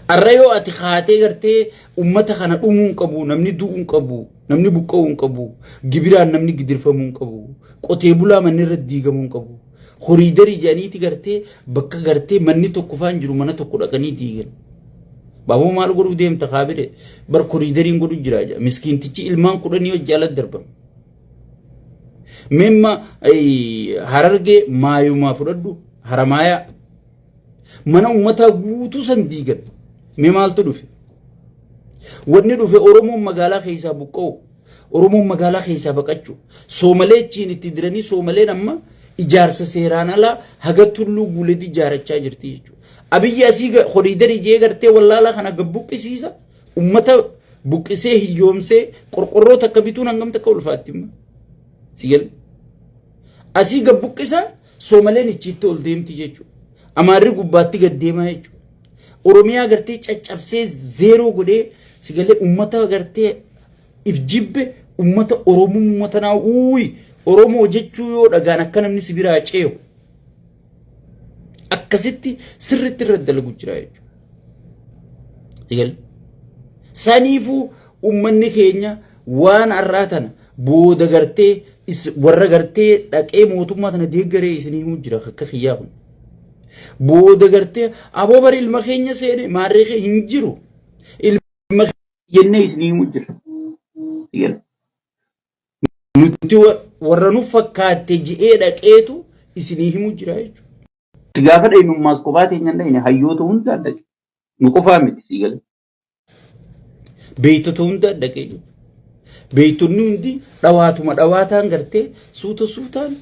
Arra yoo ati kaatee gartee ummata kana dhumuu hin qabu, namni du'uu hin qabu, namni buqqa'uu hin qabu, gibiraan namni gidirfamuu hin qabu, qotee bulaa manni irra diigamuu hin qabu. Koriidarii jedhaniiti gartee bakka gartee manni tokko faan jiru mana tokko dhaqanii diigan. Baaboo maal godhuu deemta kaabire bar koriidariin godhu jira jedha. Miskiintichi ilmaan kudhanii hojii ala darbama. Meemma harargee maayumaa fudhadhu haramaayaa mana uummataa guutuu san diigan. Mee maaltu dhufe? Wanni dhufe Oromoon magaalaa keessaa buqqa'u, Oromoon magaalaa keessaa baqachuu, Soomalee achiin itti diranii Soomaleen amma ijaarsa seeraan alaa haga tulluu guuletti ijaarachaa jirti jechuudha. Abiyyi asii koriidarii jee gartee wallaalaa kana gad buqqisiisa. Ummata buqqisee hiyyoomsee qorqorroo takka bituun hangam takka ulfaatti immoo. Si gale? Asii gad buqqisa Soomaleen ichiitti ol deemti jechuudha. Amaarri gubbaatti gad deemaa jechuudha. Oromiyaa gartee caccabsee zeeroo godhee si galee ummata gartee if jibbe ummata Oromummaa tanaa uuyi Oromoo jechuu yoo dhagaan akka namni si biraa ceehu akkasitti sirriitti irra dalagu jira jechuudha. Si galee? Saniifuu ummanni keenya waan har'aa tana booda gartee warra gartee dhaqee mootummaa tana deeggaree isinii himuu jira akka kiyyaa kun. Booda gartee aboo bari ilma keenya seene maarree kee hin jiru. Ilma jennee isinii himu jira. Nuti warra nu fakkaatte ji'ee dhaqeetu isinii himu jira jechuudha. Gaafa dhayinummaas kophaa teenya hin dhayine hayyoota hundaa dhaqe. Nu qofaa miti sii galee. Beektota hundaa dhaqee jechuudha. Beektonni hundi dhawaatuma dhawaataan gartee suuta suutaan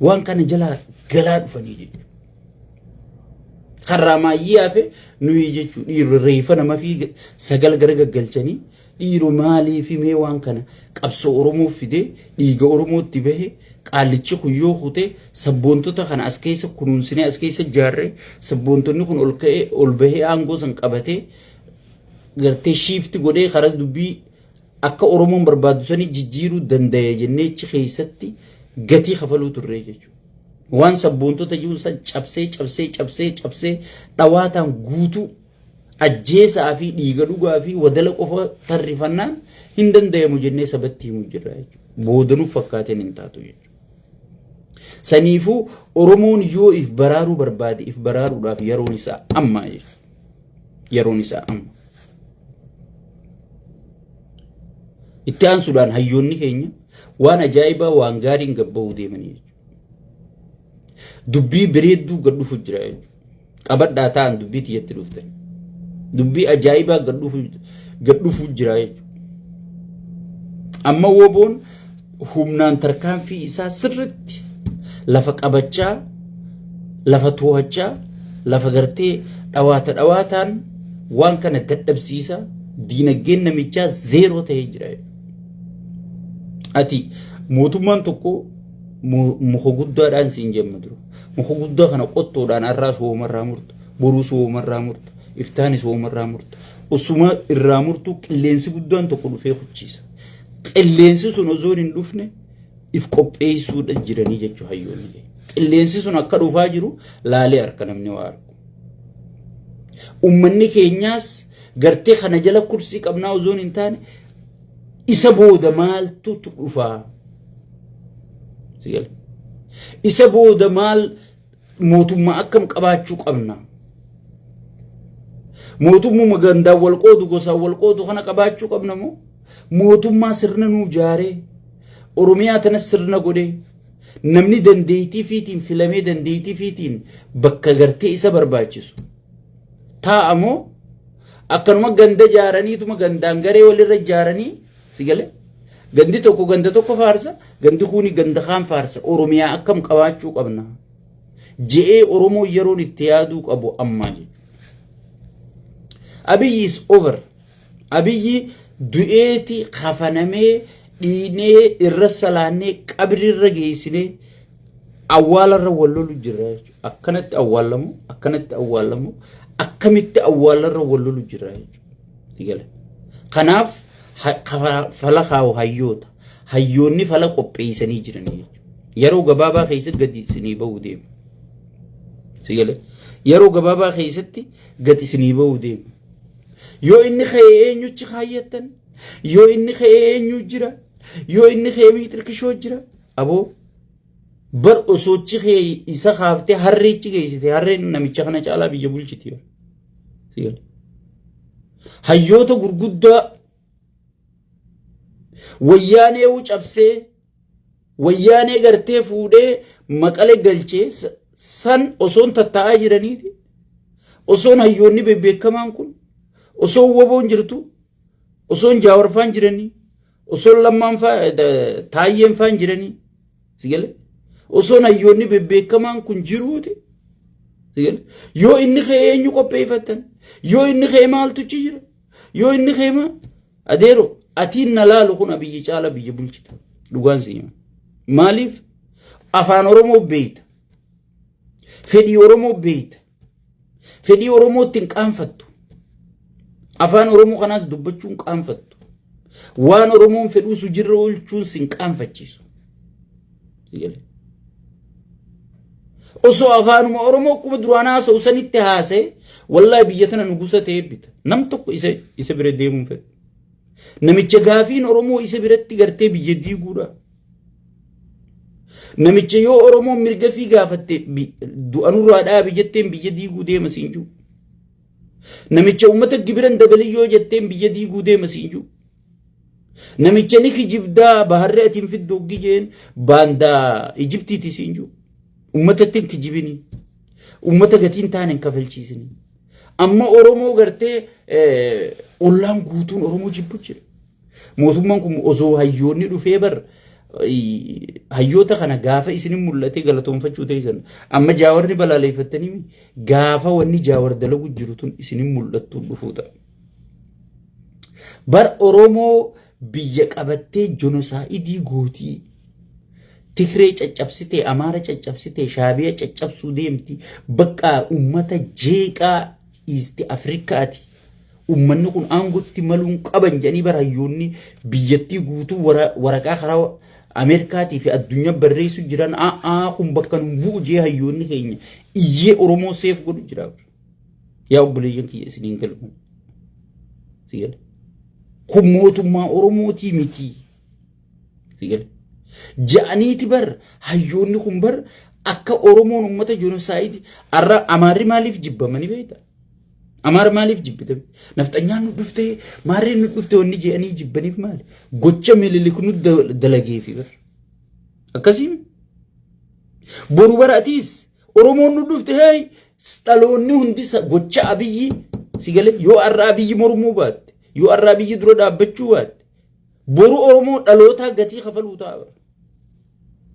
waan kana jalaa galaa dhufanii jechuudha. Karraa maayyii hafe nuyi jechuudha dhiirri reefa nama fi sagal gara gaggalchanii dhiiroo maaliif mee waan kana qabsoo Oromoo fidee dhiiga Oromootti bahe qaallichi kun yoo kute sabboontota kana as keessa kunuunsinee as keessa ijaarree sabboontonni kun ol ka'ee ol bahee aangoo san qabatee gartee shiifti godhee karaa dubbii akka Oromoon barbaaddu sanii jijjiiruu danda'e jennee achi keessatti gatii kafaluu turre jechuudha. Waan sabboontota jiru san cabsee cabsee cabsee cabsee dhawaataan guutuu ajjeesaa fi dhiiga dhugaa fi wadala qofa tarrifannaan hin danda'amu jennee sabatti himu jirra jechuudha. Booda nuuf fakkaateen hin taatu jechuudha. Saniifuu Oromoon yoo if baraaruu barbaade if baraaruudhaaf yeroon isaa amma jechuudha. Yeroon isaa amma. Itti aansuudhaan hayyoonni keenya waan ajaa'ibaa waan gaariin gabba'uu deemanii jechuudha. Dubbii bareedduu gad dhufu jira jechuudha. Qabadhaa ta'an dubbii tiyyatti dhuftan. Dubbii ajaa'ibaa gad dhufu jira jechuudha. Amma woboon humnaan tarkaanfii isaa sirritti lafa qabachaa, lafa to'achaa, lafa gartee dhawaata dhawaataan waan kana dadhabsiisa diinagdeen namichaa zeeroo ta'ee jira. Ati mootummaan tokko muka guddaadhaan siin jemma dura. Muka guddaa kana qottoodhaan har'aas hoomarraa murta, boruus hoomarraa murta, iftaanis hoomarraa murta. Osuma irraa murtu qilleensi guddaan tokko dhufee kuchiisa. Qilleensi sun osoo hin dhufne if qopheessuudha jiranii jechuu hayyoonni. Qilleensi sun akka dhufaa jiru laalee harka namni waa argu. Uummanni keenyaas gartee kana jala kursii qabnaa osoo hin taane isa booda maaltu dhufaa? Isa booda maal mootummaa akkam qabaachuu qabna? Mootummuma gandaan wal qoodu gosaan wal qoodu kana qabaachuu qabna moo? Mootummaa sirna nuu jaaree Oromiyaa tana sirna godhee namni dandeettii fiitiin filamee dandeettii fiitiin bakka gartee isa barbaachisu taa'a moo akkanuma ganda jaaraniituma gandaan garee walirra jaaranii si galee gandi tokko ganda tokko faarsa gandi kuuni ganda kaan faarsa Oromiyaa akkam qabaachuu qabna je'ee Oromoo yeroon itti yaaduu qabu ammaa jechuudha. Abiyyi is over. Abiyyi du'eeti kafanamee dhiinee irra salaannee qabrirra geessinee awwaalarra wal lolu jirra jechuudha. Akkanatti awwaalamu, akkanatti awwaalamu, akkamitti awwaalarra wal lolu jirra jechuudha. Kanaaf fala kaa'u hayyoota. Hayyoonni fala qopheessanii jiranii jechuudha. Yeroo gabaabaa keessatti gadi isinii ba'uu deema. Si galee? Yeroo gabaabaa keessatti gadi isinii ba'uu deema. Yoo inni ka'e eenyuchi kaayyattan? Yoo inni ka'e eenyu jira? Yoo inni ka'e miixirkishoo jira? Aboo bar osoochi kee isa kaaftee harreechi geessite harreen namicha kana caalaa biyya bulchiti. Si galee? Hayyoota gurguddaa wayyaanee cabsee wayyaanee gartee fuudhee maqale galchee san osoon tattaa'aa jiraniiti. Osoon hayyoonni bebbeekamaan kun osoon woboon jirtu osoon jaawarfaan jiranii osoon lammaan taayyeen faan jiranii si galee osoon hayyoonni bebbeekamaan kun jiruuti. Si galee yoo inni ka'ee eenyu qopheeffattan yoo inni ka'ee maaltu jira yoo inni ka'ee maal adeero atiin na laalu kun abiyyi caala biyya bulchita dhugaan si hima maaliif afaan Oromoo beeyta fedhii Oromoo beeyta fedhii Oromootti hin qaanfattu afaan Oromoo kanaas dubbachuu hin qaanfattu waan Oromoon fedhuu sujirra oolchuun si hin qaanfachiisu. Osoo afaanuma Oromoo akkuma duraan haasa'u sanitti haasa'e wallaahi biyya tana nugusa ta'ee bita. Nam tokko isa isa bira deemuun fedhu. Namicha gaafiin Oromoo isa biratti gartee biyya diiguudha. Namicha yoo Oromoon mirga fi gaafatte du'anurraa dhaabi jetteen biyya diiguu deema siin jiru. Namicha uummata gibiran dabalii yoo jetteen biyya diiguu deema siin jiru. Namicha ni kijibdaa baharri ati hin fiddu hoggi jeen baandaa Ijiptiiti siin jiru. Uummatatti hin kijibini. Uummata gatiin taane hin kafalchiisini. Amma Oromoo gartee ollaan guutuun Oromoo jibbu jira. Mootummaan kun osoo hayyoonni dhufee bar hayyoota kana gaafa isinin mul'ate galatoonfachuu teessan. Amma jaawarni balaaleeffattanii gaafa wanni jaawar dalagu jiru tun isinin mul'attuun dhufuu ta'a. Bar Oromoo biyya qabattee jonosaa'idii gootii. Tigree caccabsitee, Amaara caccabsitee, Shaabiya caccabsuu deemti. Bakka uummata jeeqaa Iisti Afrikaati. Uummanni kun aangootti maluun qaban jedhanii bara hayyoonni biyyattii guutuu waraqaa karaa Ameerikaatii fi addunyaa barreessu jiran a'aa kun bakka nu bu'u jee hayyoonni keenya iyyee Oromoo seef godhu jira. Yaa obboleeyyan kiyya isiniin galu. Si gale. Kun mootummaa Oromootii miti. Si gale. Ja'aniiti bar hayyoonni kun bar akka Oromoon uummata jonosaayidii arra Amaarri maaliif jibbamanii beekta? Amaara maaliif jibbite? Nafxanyaan nu dhuftee maarreen nu dhufte wanni je'anii jibbaniif maali? Gocha Minilik nu dalageefi bar. Akkasii boru bara atiis Oromoon nu dhufte hey dhaloonni hundi gocha Abiyyi si galee yoo har'a Abiyyi mormuu baatte yoo har'a Abiyyi dura dhaabbachuu baatte boru Oromoo dhalootaa gatii kafaluu ta'a bara.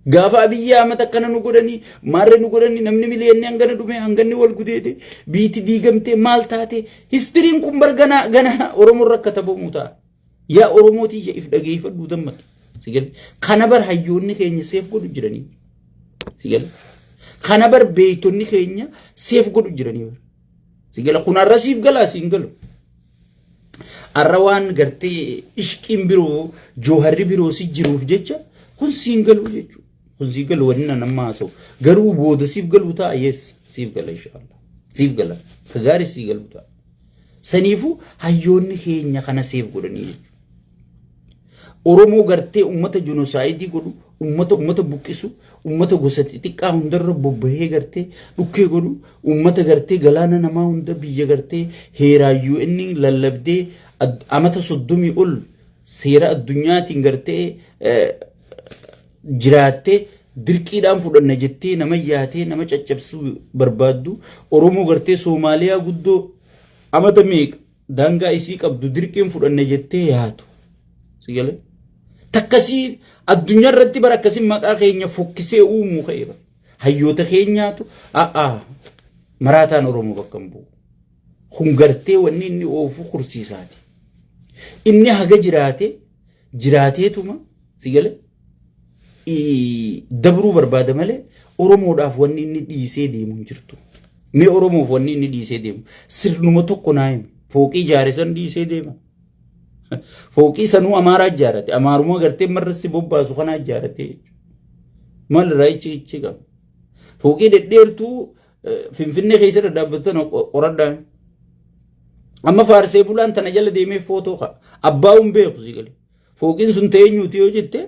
Gaafa Abiyyi Ahmad akkana nu godhanii maarree nu godhanii namni miliyoonni hangana dhume hanganni wal gudeete biitti diigamtee maal taate histiryiin kun bar gana gana Oromoo irra katabamuu ta'a. Yaa Oromoo tiyya if dhageeffadhuu dammaqi. Si galee kana bar hayyoonni keenya seef godhu jiranii. Si galee kana bar beektonni keenya seef godhu jiranii. Si galee kun har'a siif galaa siin galu. Har'a waan gartee ishqiin biroo jooharri biroo si jiruuf jecha kun siin galuu jechuudha. Kun siif galu wanni nan amma haasa'u. Garuu booda siif galuu ta'a yes siif gala inshaallah. Siif gala. Ka gaarii siif galuu ta'a. Saniifuu hayyoonni keenya kana seef godhanii jechuudha. Oromoo gartee uummata jonosaayidii godhu, uummata uummata buqqisu, uummata gosa xixiqqaa hundarra bobbahee gartee dhukkee godhu, uummata gartee galaana namaa hunda biyya gartee heeraan UN lallabdee amata 30 ol seera addunyaatiin gartee jiraattee dirqiidhaan fudhanna jettee nama yaatee nama caccabsuu barbaaddu Oromoo gartee Soomaaliyaa guddoo amata meeqa daangaa isii qabdu dirqiin fudhanna jettee yaatu. Si galee? Takkasii addunyaa irratti bara akkasii maqaa keenya fokkisee uumuu ka'e bara. Hayyoota keenyaatu a'aa maraataan Oromoo bakka hin bu'u. Kun gartee wanni inni oofu kursiisaati. Inni haga jiraate jiraateetuma si galee dabruu barbaada malee Oromoodhaaf wanni inni dhiisee deemu hin jirtu. Mee Oromoof wanni inni dhiisee deemu sirnuma tokko naa himi. Fooqii ijaare san dhiisee deema. Fooqii sanuu Amaaraa ijaarate. Amaaruma gartee marrassi bobbaasu kanaa ijaarate jechuudha. Maal irraa ichi ichi qaba. Fooqii dhedheertuu Finfinnee keessa dhadhaabbattu tana qoradhaa. Amma faarsee bulaan tana jala deemee footoo ka'a. Abbaa hin beeku si galee. Fooqiin sun ta'ee eenyuuti yoo jette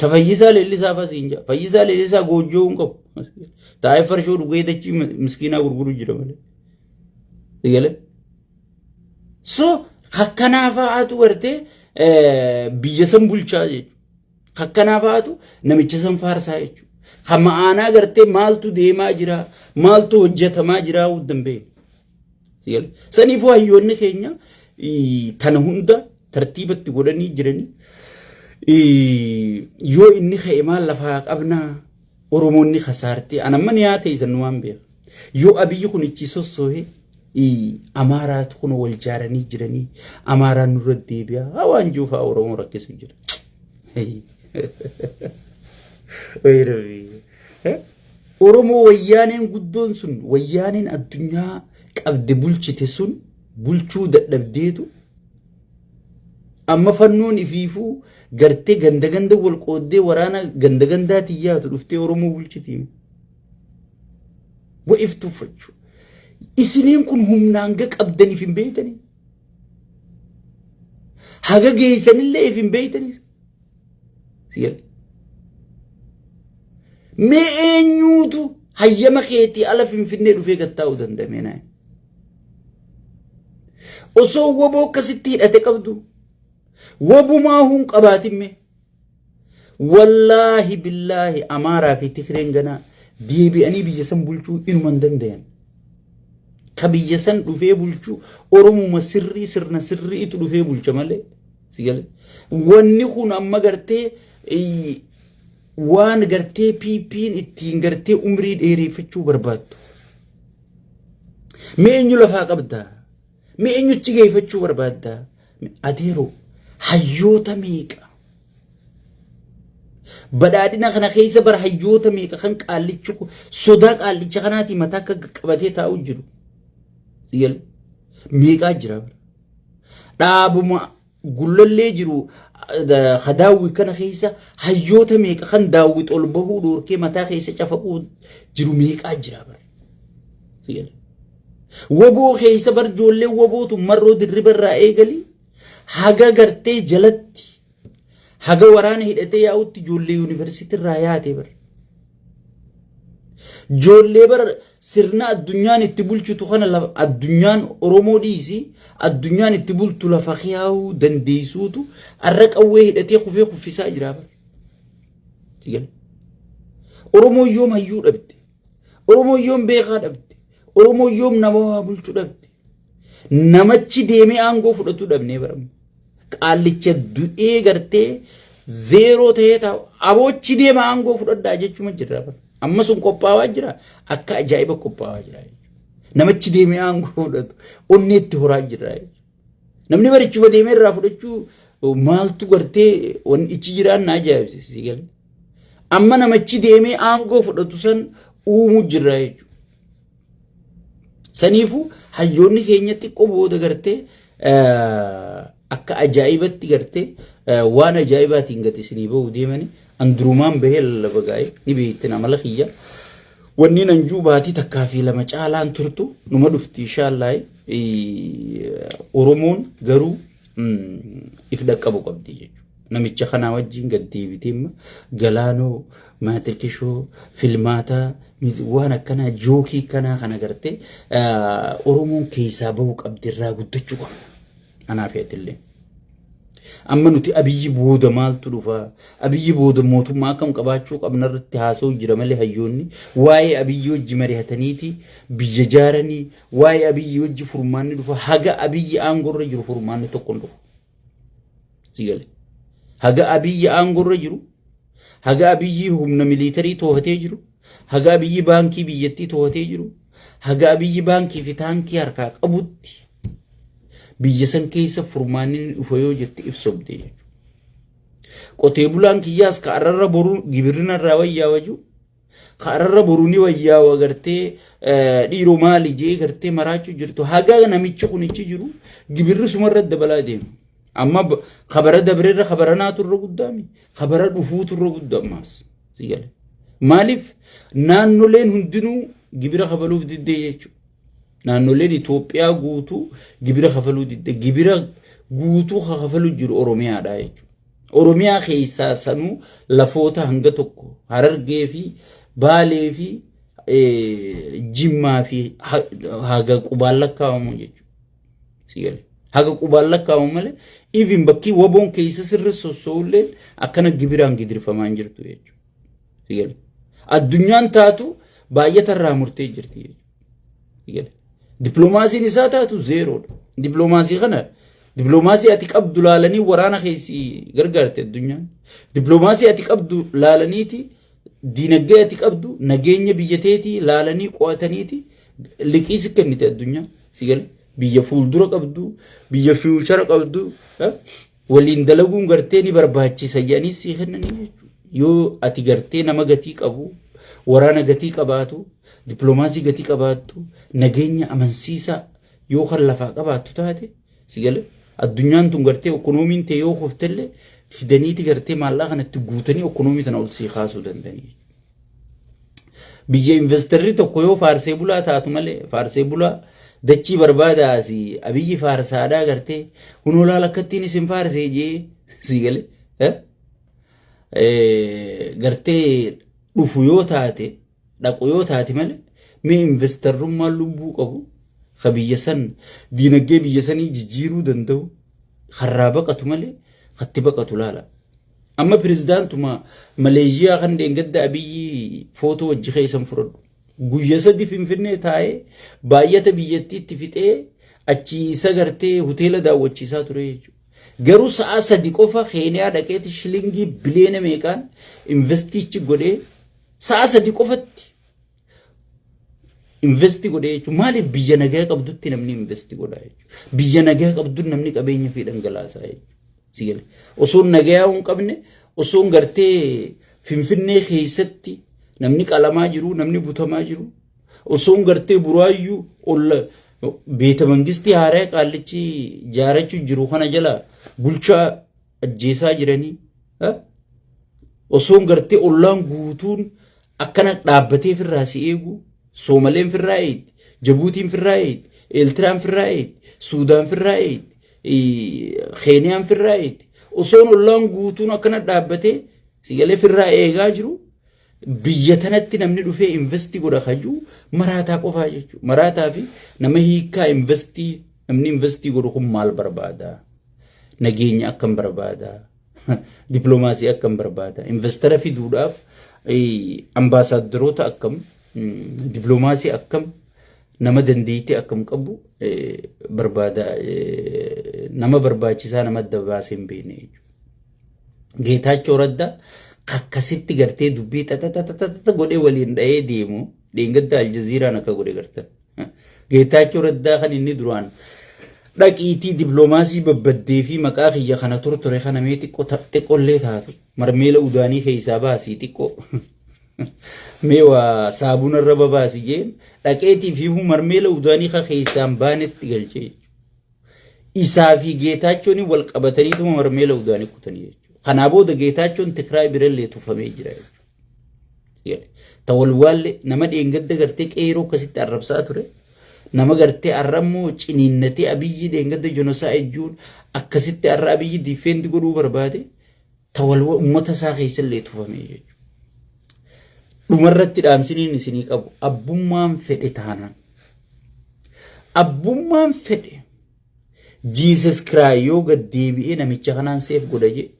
ta Fayyisaa Leellisaa fa'a siin jedha. Fayyisaa Leellisaa goojjoo hin qabu. Taa'ee farshoo dhugee dachii miskiinaa gurguru jira malee. Si galee. So akkanaa fa'aatu gartee biyya san bulchaa jechuudha. Akkanaa fa'aatu namicha san faarsaa jechuudha. Kan ma'aanaa gartee maaltu deemaa jira maaltu hojjetamaa jira hunda hin beeknu. Saniifuu hayyoonni keenya tana hunda tartiibatti godhanii jiranii yoo inni ka'e maal lafaa qabnaa Oromoonni kasaartee anamma ni haa ta'e san waan beeka. Yoo Abiyyi kun ichi sossoohe Amaaraatu kun wal jaaranii jiranii Amaaraan nurra deebi'a waan juufaa Oromoo rakkisu jira. Oromoo wayyaaneen guddoon sun wayyaaneen addunyaa qabde bulchite sun bulchuu dadhabdeetu amma fannoon ifiifuu gartee ganda ganda wal qooddee waraana ganda gandaatiin yaatu dhuftee Oromoo bulchitii. Wa if tuffachuu. Isiniin kun humnaan hanga qabdaniif hin beektanii. Haga geessanillee if hin beektanii. Mee eenyuutu hayyama keetii ala Finfinnee dhufee gad taa'uu danda'a mee naa? Osoo woboo akkasitti hidhate qabdu wobumaa hun qabaatin mee. Wallaahi billaahi Amaaraa fi Tigreen ganaa deebi'anii biyya san bulchuu inuma hin dandayan. Ka biyya san dhufee bulchu Oromuma sirrii sirna sirriitu dhufee bulcha malee. Si galee? Wanni kun amma gartee waan gartee PP'n ittiin gartee umrii dheereeffachuu barbaaddu. Mee eenyu lafaa qabdaa? Mee eenyuchi geeffachuu barbaaddaa? Adeeroo hayyoota meeqa? Badhaadhina kana keessa bara hayyoota meeqa kan qaallichi sodaa qaallicha kanaatiin mataa akka qabatee taa'u jiru. Meeqaa jira bara. Dhaabuma Gullallee jiru ka daawwi kana keessa hayyoota meeqa kan daawwit ol bahuu dhoorkee mataa keessa cafaquu jiru meeqaa jira bara. Woboo keessa bar ijoollee wobootu marroo dirriba irraa eegali haga gartee jalatti haga waraana hidhatee yaa'utti ijoollee yuunivarsiitii irraa yaate bar. Ijoollee bara sirna addunyaan itti bulchitu kana addunyaan Oromoo dhiisi addunyaan itti bultu lafa kiyaa'uu dandeessuutu har'a qawwee hidhatee kufee kuffisaa jira bara. Oromoo yoom hayyuu dhabde? Oromoo yoom beekaa dhabde? Oromoo yoom nama waa bulchu dhabde? Namachi deemee aangoo fudhatu dhabnee baramu. Qaallicha du'ee gartee zeeroo ta'ee taa'u aboochi deema aangoo fudhadhaa jechuma jirra bara. Amma sun qophaawaa jira akka ajaa'iba qophaawaa jira jechuudha. Namachi deemee aangoo fudhatu onneetti horaa jira jechuudha. Namni barichuma deemee irraa fudhachuu maaltu gartee wanni ichi jiraan na ajaa'ibsiisi galee. Amma namachi deemee aangoo fudhatu san uumuu jirra jechuudha. Saniifuu hayyoonni keenya xiqqoo booda gartee akka ajaa'ibatti gartee waan ajaa'ibaatiin gad isinii bahu deemani an durumaan bahee lallaba gaa'e ni beektan amala kiyya. Wanni nan juu baatii takkaa fi lama caalaan turtu numa dhufti inshaallah. Oromoon garuu if dhaqqabu qabdi jechuudha. Namicha kanaa wajjin gad deebitee imma galaanoo maatirkishoo filmaataa waan akkanaa jookii kanaa kana gartee Oromoon keessaa bahuu qabdi irraa guddachuu qabna. Anaa fi atillee. Amma nuti abiyyi booda maaltu dhufa? Abiyyi booda mootummaa akkam qabaachuu qabna irratti haasa'u jira malee hayyoonni waa'ee abiyyi wajji mari'ataniiti biyya jaaranii waa'ee abiyyi wajji furmaanni dhufa haga abiyyi aangorra jiru furmaanni tokko hin dhufu. Si gale. Haga abiyyi aangorra jiru, haga abiyyi humna miliitarii to'atee jiru, haga abiyyi baankii biyyattii to'atee jiru, haga abiyyi baankii fi taankii harkaa qabutti biyya san keessa furmaanni ni dhufa yoo jette ibsobde jechuudha. Qotee bulaan kiyyaas ka arrarra boruu gibirri narraa wayyaa wajuu Ka ararra boru ni wayyaawa gartee dhiiroo maali jee gartee maraachuu jirtu haga namichi kunichi jiru gibirri sumarra dabalaa deema. Amma kabara dabrerra kabaranaatu irra guddaami kabara dhufuutu irra guddaa ammaas. Maaliif naannoleen hundinuu gibira kafaluuf diddee jechuudha. Naannoleen Itoophiyaa guutuu gibira kafaluu didde. Gibira guutuu ka kafalu jiru Oromiyaadha jechuudha. Oromiyaa keessaa sanuu lafoota hanga tokko Harargee fi Baalee fi Jimmaa fi haga qubaan lakkaa'amu jechuudha. Si gale. Haga qubaan lakkaa'amu malee even bakki waboon keessa sirri sosso'ullee akkana gibiraan gidirfamaa hin jirtu jechuudha. Si gale. Addunyaan taatu baay'ata irraa murtee jirti jechuudha. Dippiloomaasiin isaa taatu zeeroodha. Dippiloomaasii kana dippiloomaasii ati qabdu laalanii waraana keessi gargaarte addunyaan. Dippiloomaasii ati qabdu laalaniiti diinagdee ati qabdu nageenya biyya teetii laalanii qo'ataniiti liqii si kennite addunyaan. Si gale biyya fuuldura qabdu biyya fiiwuchara qabdu waliin dalaguun gartee ni barbaachisa jedhanii sii kennanii jechuudha. Yoo ati gartee nama gatii qabu, waraana gatii qabaatu, dippiloomaasii gatii qabaattu, nageenya amansiisaa yoo kan lafaa qabaattu taate si gale addunyaan tun gartee okonoomiin tee yoo kuftellee fidaniiti gartee maallaqa kanatti guutanii okonoomii tana ol sii kaasuu danda'anii. Biyya investarri tokko yoo faarsee bulaa taatu malee faarsee bulaa dachii barbaada asii abiyyi faarsaadhaa gartee hunoo laala akkattiin isin faarsee jee sii galee gartee Dhufu yoo taate, dhaqu yoo taate malee, mee investarrummaan lubbuu qabu ka biyya san diinagdee biyya sanii jijjiiruu danda'u karraa baqatu malee katti baqatu laala. Amma pirezidaantuma Maleeshiyaa kan dheengadda Abiyyi footoo wajji keessan fudhadhu. Guyya 3 Finfinnee taa'ee baay'ata biyyattiitti fixee achii isa gartee hoteela daawwachiisaa ture jechuudha. Garuu sa'a 3 qofa Keeniyaa dhaqeeti shilingii biliyoona meeqaan investiichi godhee, sa'a 3 qofatti investi godhee jechuudha. Maaliif biyya nagaa qabdutti namni investi godhaa jechuudha? Biyya nagaa qabdutti namni qabeenya fi dhangalaasaa jechuudha. Si gale. Osoo nagayaa hin qabne, osoo gartee Finfinnee keessatti namni qalamaa jiru, namni butamaa jiru, osoo gartee Buraayyuu olla beeta mangistii haaraa qaallichi jaarachuu jiru kana jala bulchaa ajjeesaa jiranii, osoo gartee ollaan guutuun akkana dhaabbatee firraa si eegu, Soomaleen firraa eegdi, Jabuutiin firraa eegdi, Eeltiraan firraa eegdi, Suudaan firraa eegdi, Keeniyaan firraa eegdi. Osoon ollaan guutuun akkana dhaabbatee si galee firraa eegaa jiru, biyya tanatti namni dhufee investi godha kajuu maraataa qofaa jechuudha. Maraataa fi nama hiikkaa investii, namni investii godhu kun maal barbaada? Nageenya akkam barbaada? Dippiloomaasii akkam barbaada? Investara fiduudhaaf ambaasaaddoroota akkam, dippiloomaasii akkam, nama dandeettii akkam qabu barbaada? Nama barbaachisaa nama adda baasee hin beekne jechuudha. Geetaachoo Raddaa akkasitti gartee dubbii xaxaxaxaxa godhee waliin dha'ee deemu, dheengadda Aljaziiraan akka godhe gartan. Geetaachoo Raddaa kan inni duraan dhaqiitii dippiloomaasii babbaddee fi maqaa kiyya kana tortore kana mee xiqqoo xiqqollee taatu marmeela udaanii keessaa baasii, xiqqoo mee waa saabuna irra babaasi jeen, dhaqeetii fi marmeela udaanii ka keessaan baanetti galchee jechuudha. Isaa fi Geetaachoon wal qabataniituma marmeela udaanii kutanii jechuudha. Kanaa booda Geetaachoon Tigraay birallee tufamee jira jechuudha. Ta walwaalle nama dheengadda gartee qeeroo akkasitti arrabsaa ture. Nama gartee arrammoo ciniinnatee Abiyyi dheengadda jonosaa ejjuun akkasitti arra Abiyyi defend godhuu barbaade, ta wal uummata isaa keessallee tufamee jechuudha. Dhumarratti dhaamsiniin isinii qabu, abbummaan fedhe taanaan, abbummaan fedhe Jesus Christ yoo gad deebi'ee namicha kanaan seef godha jee.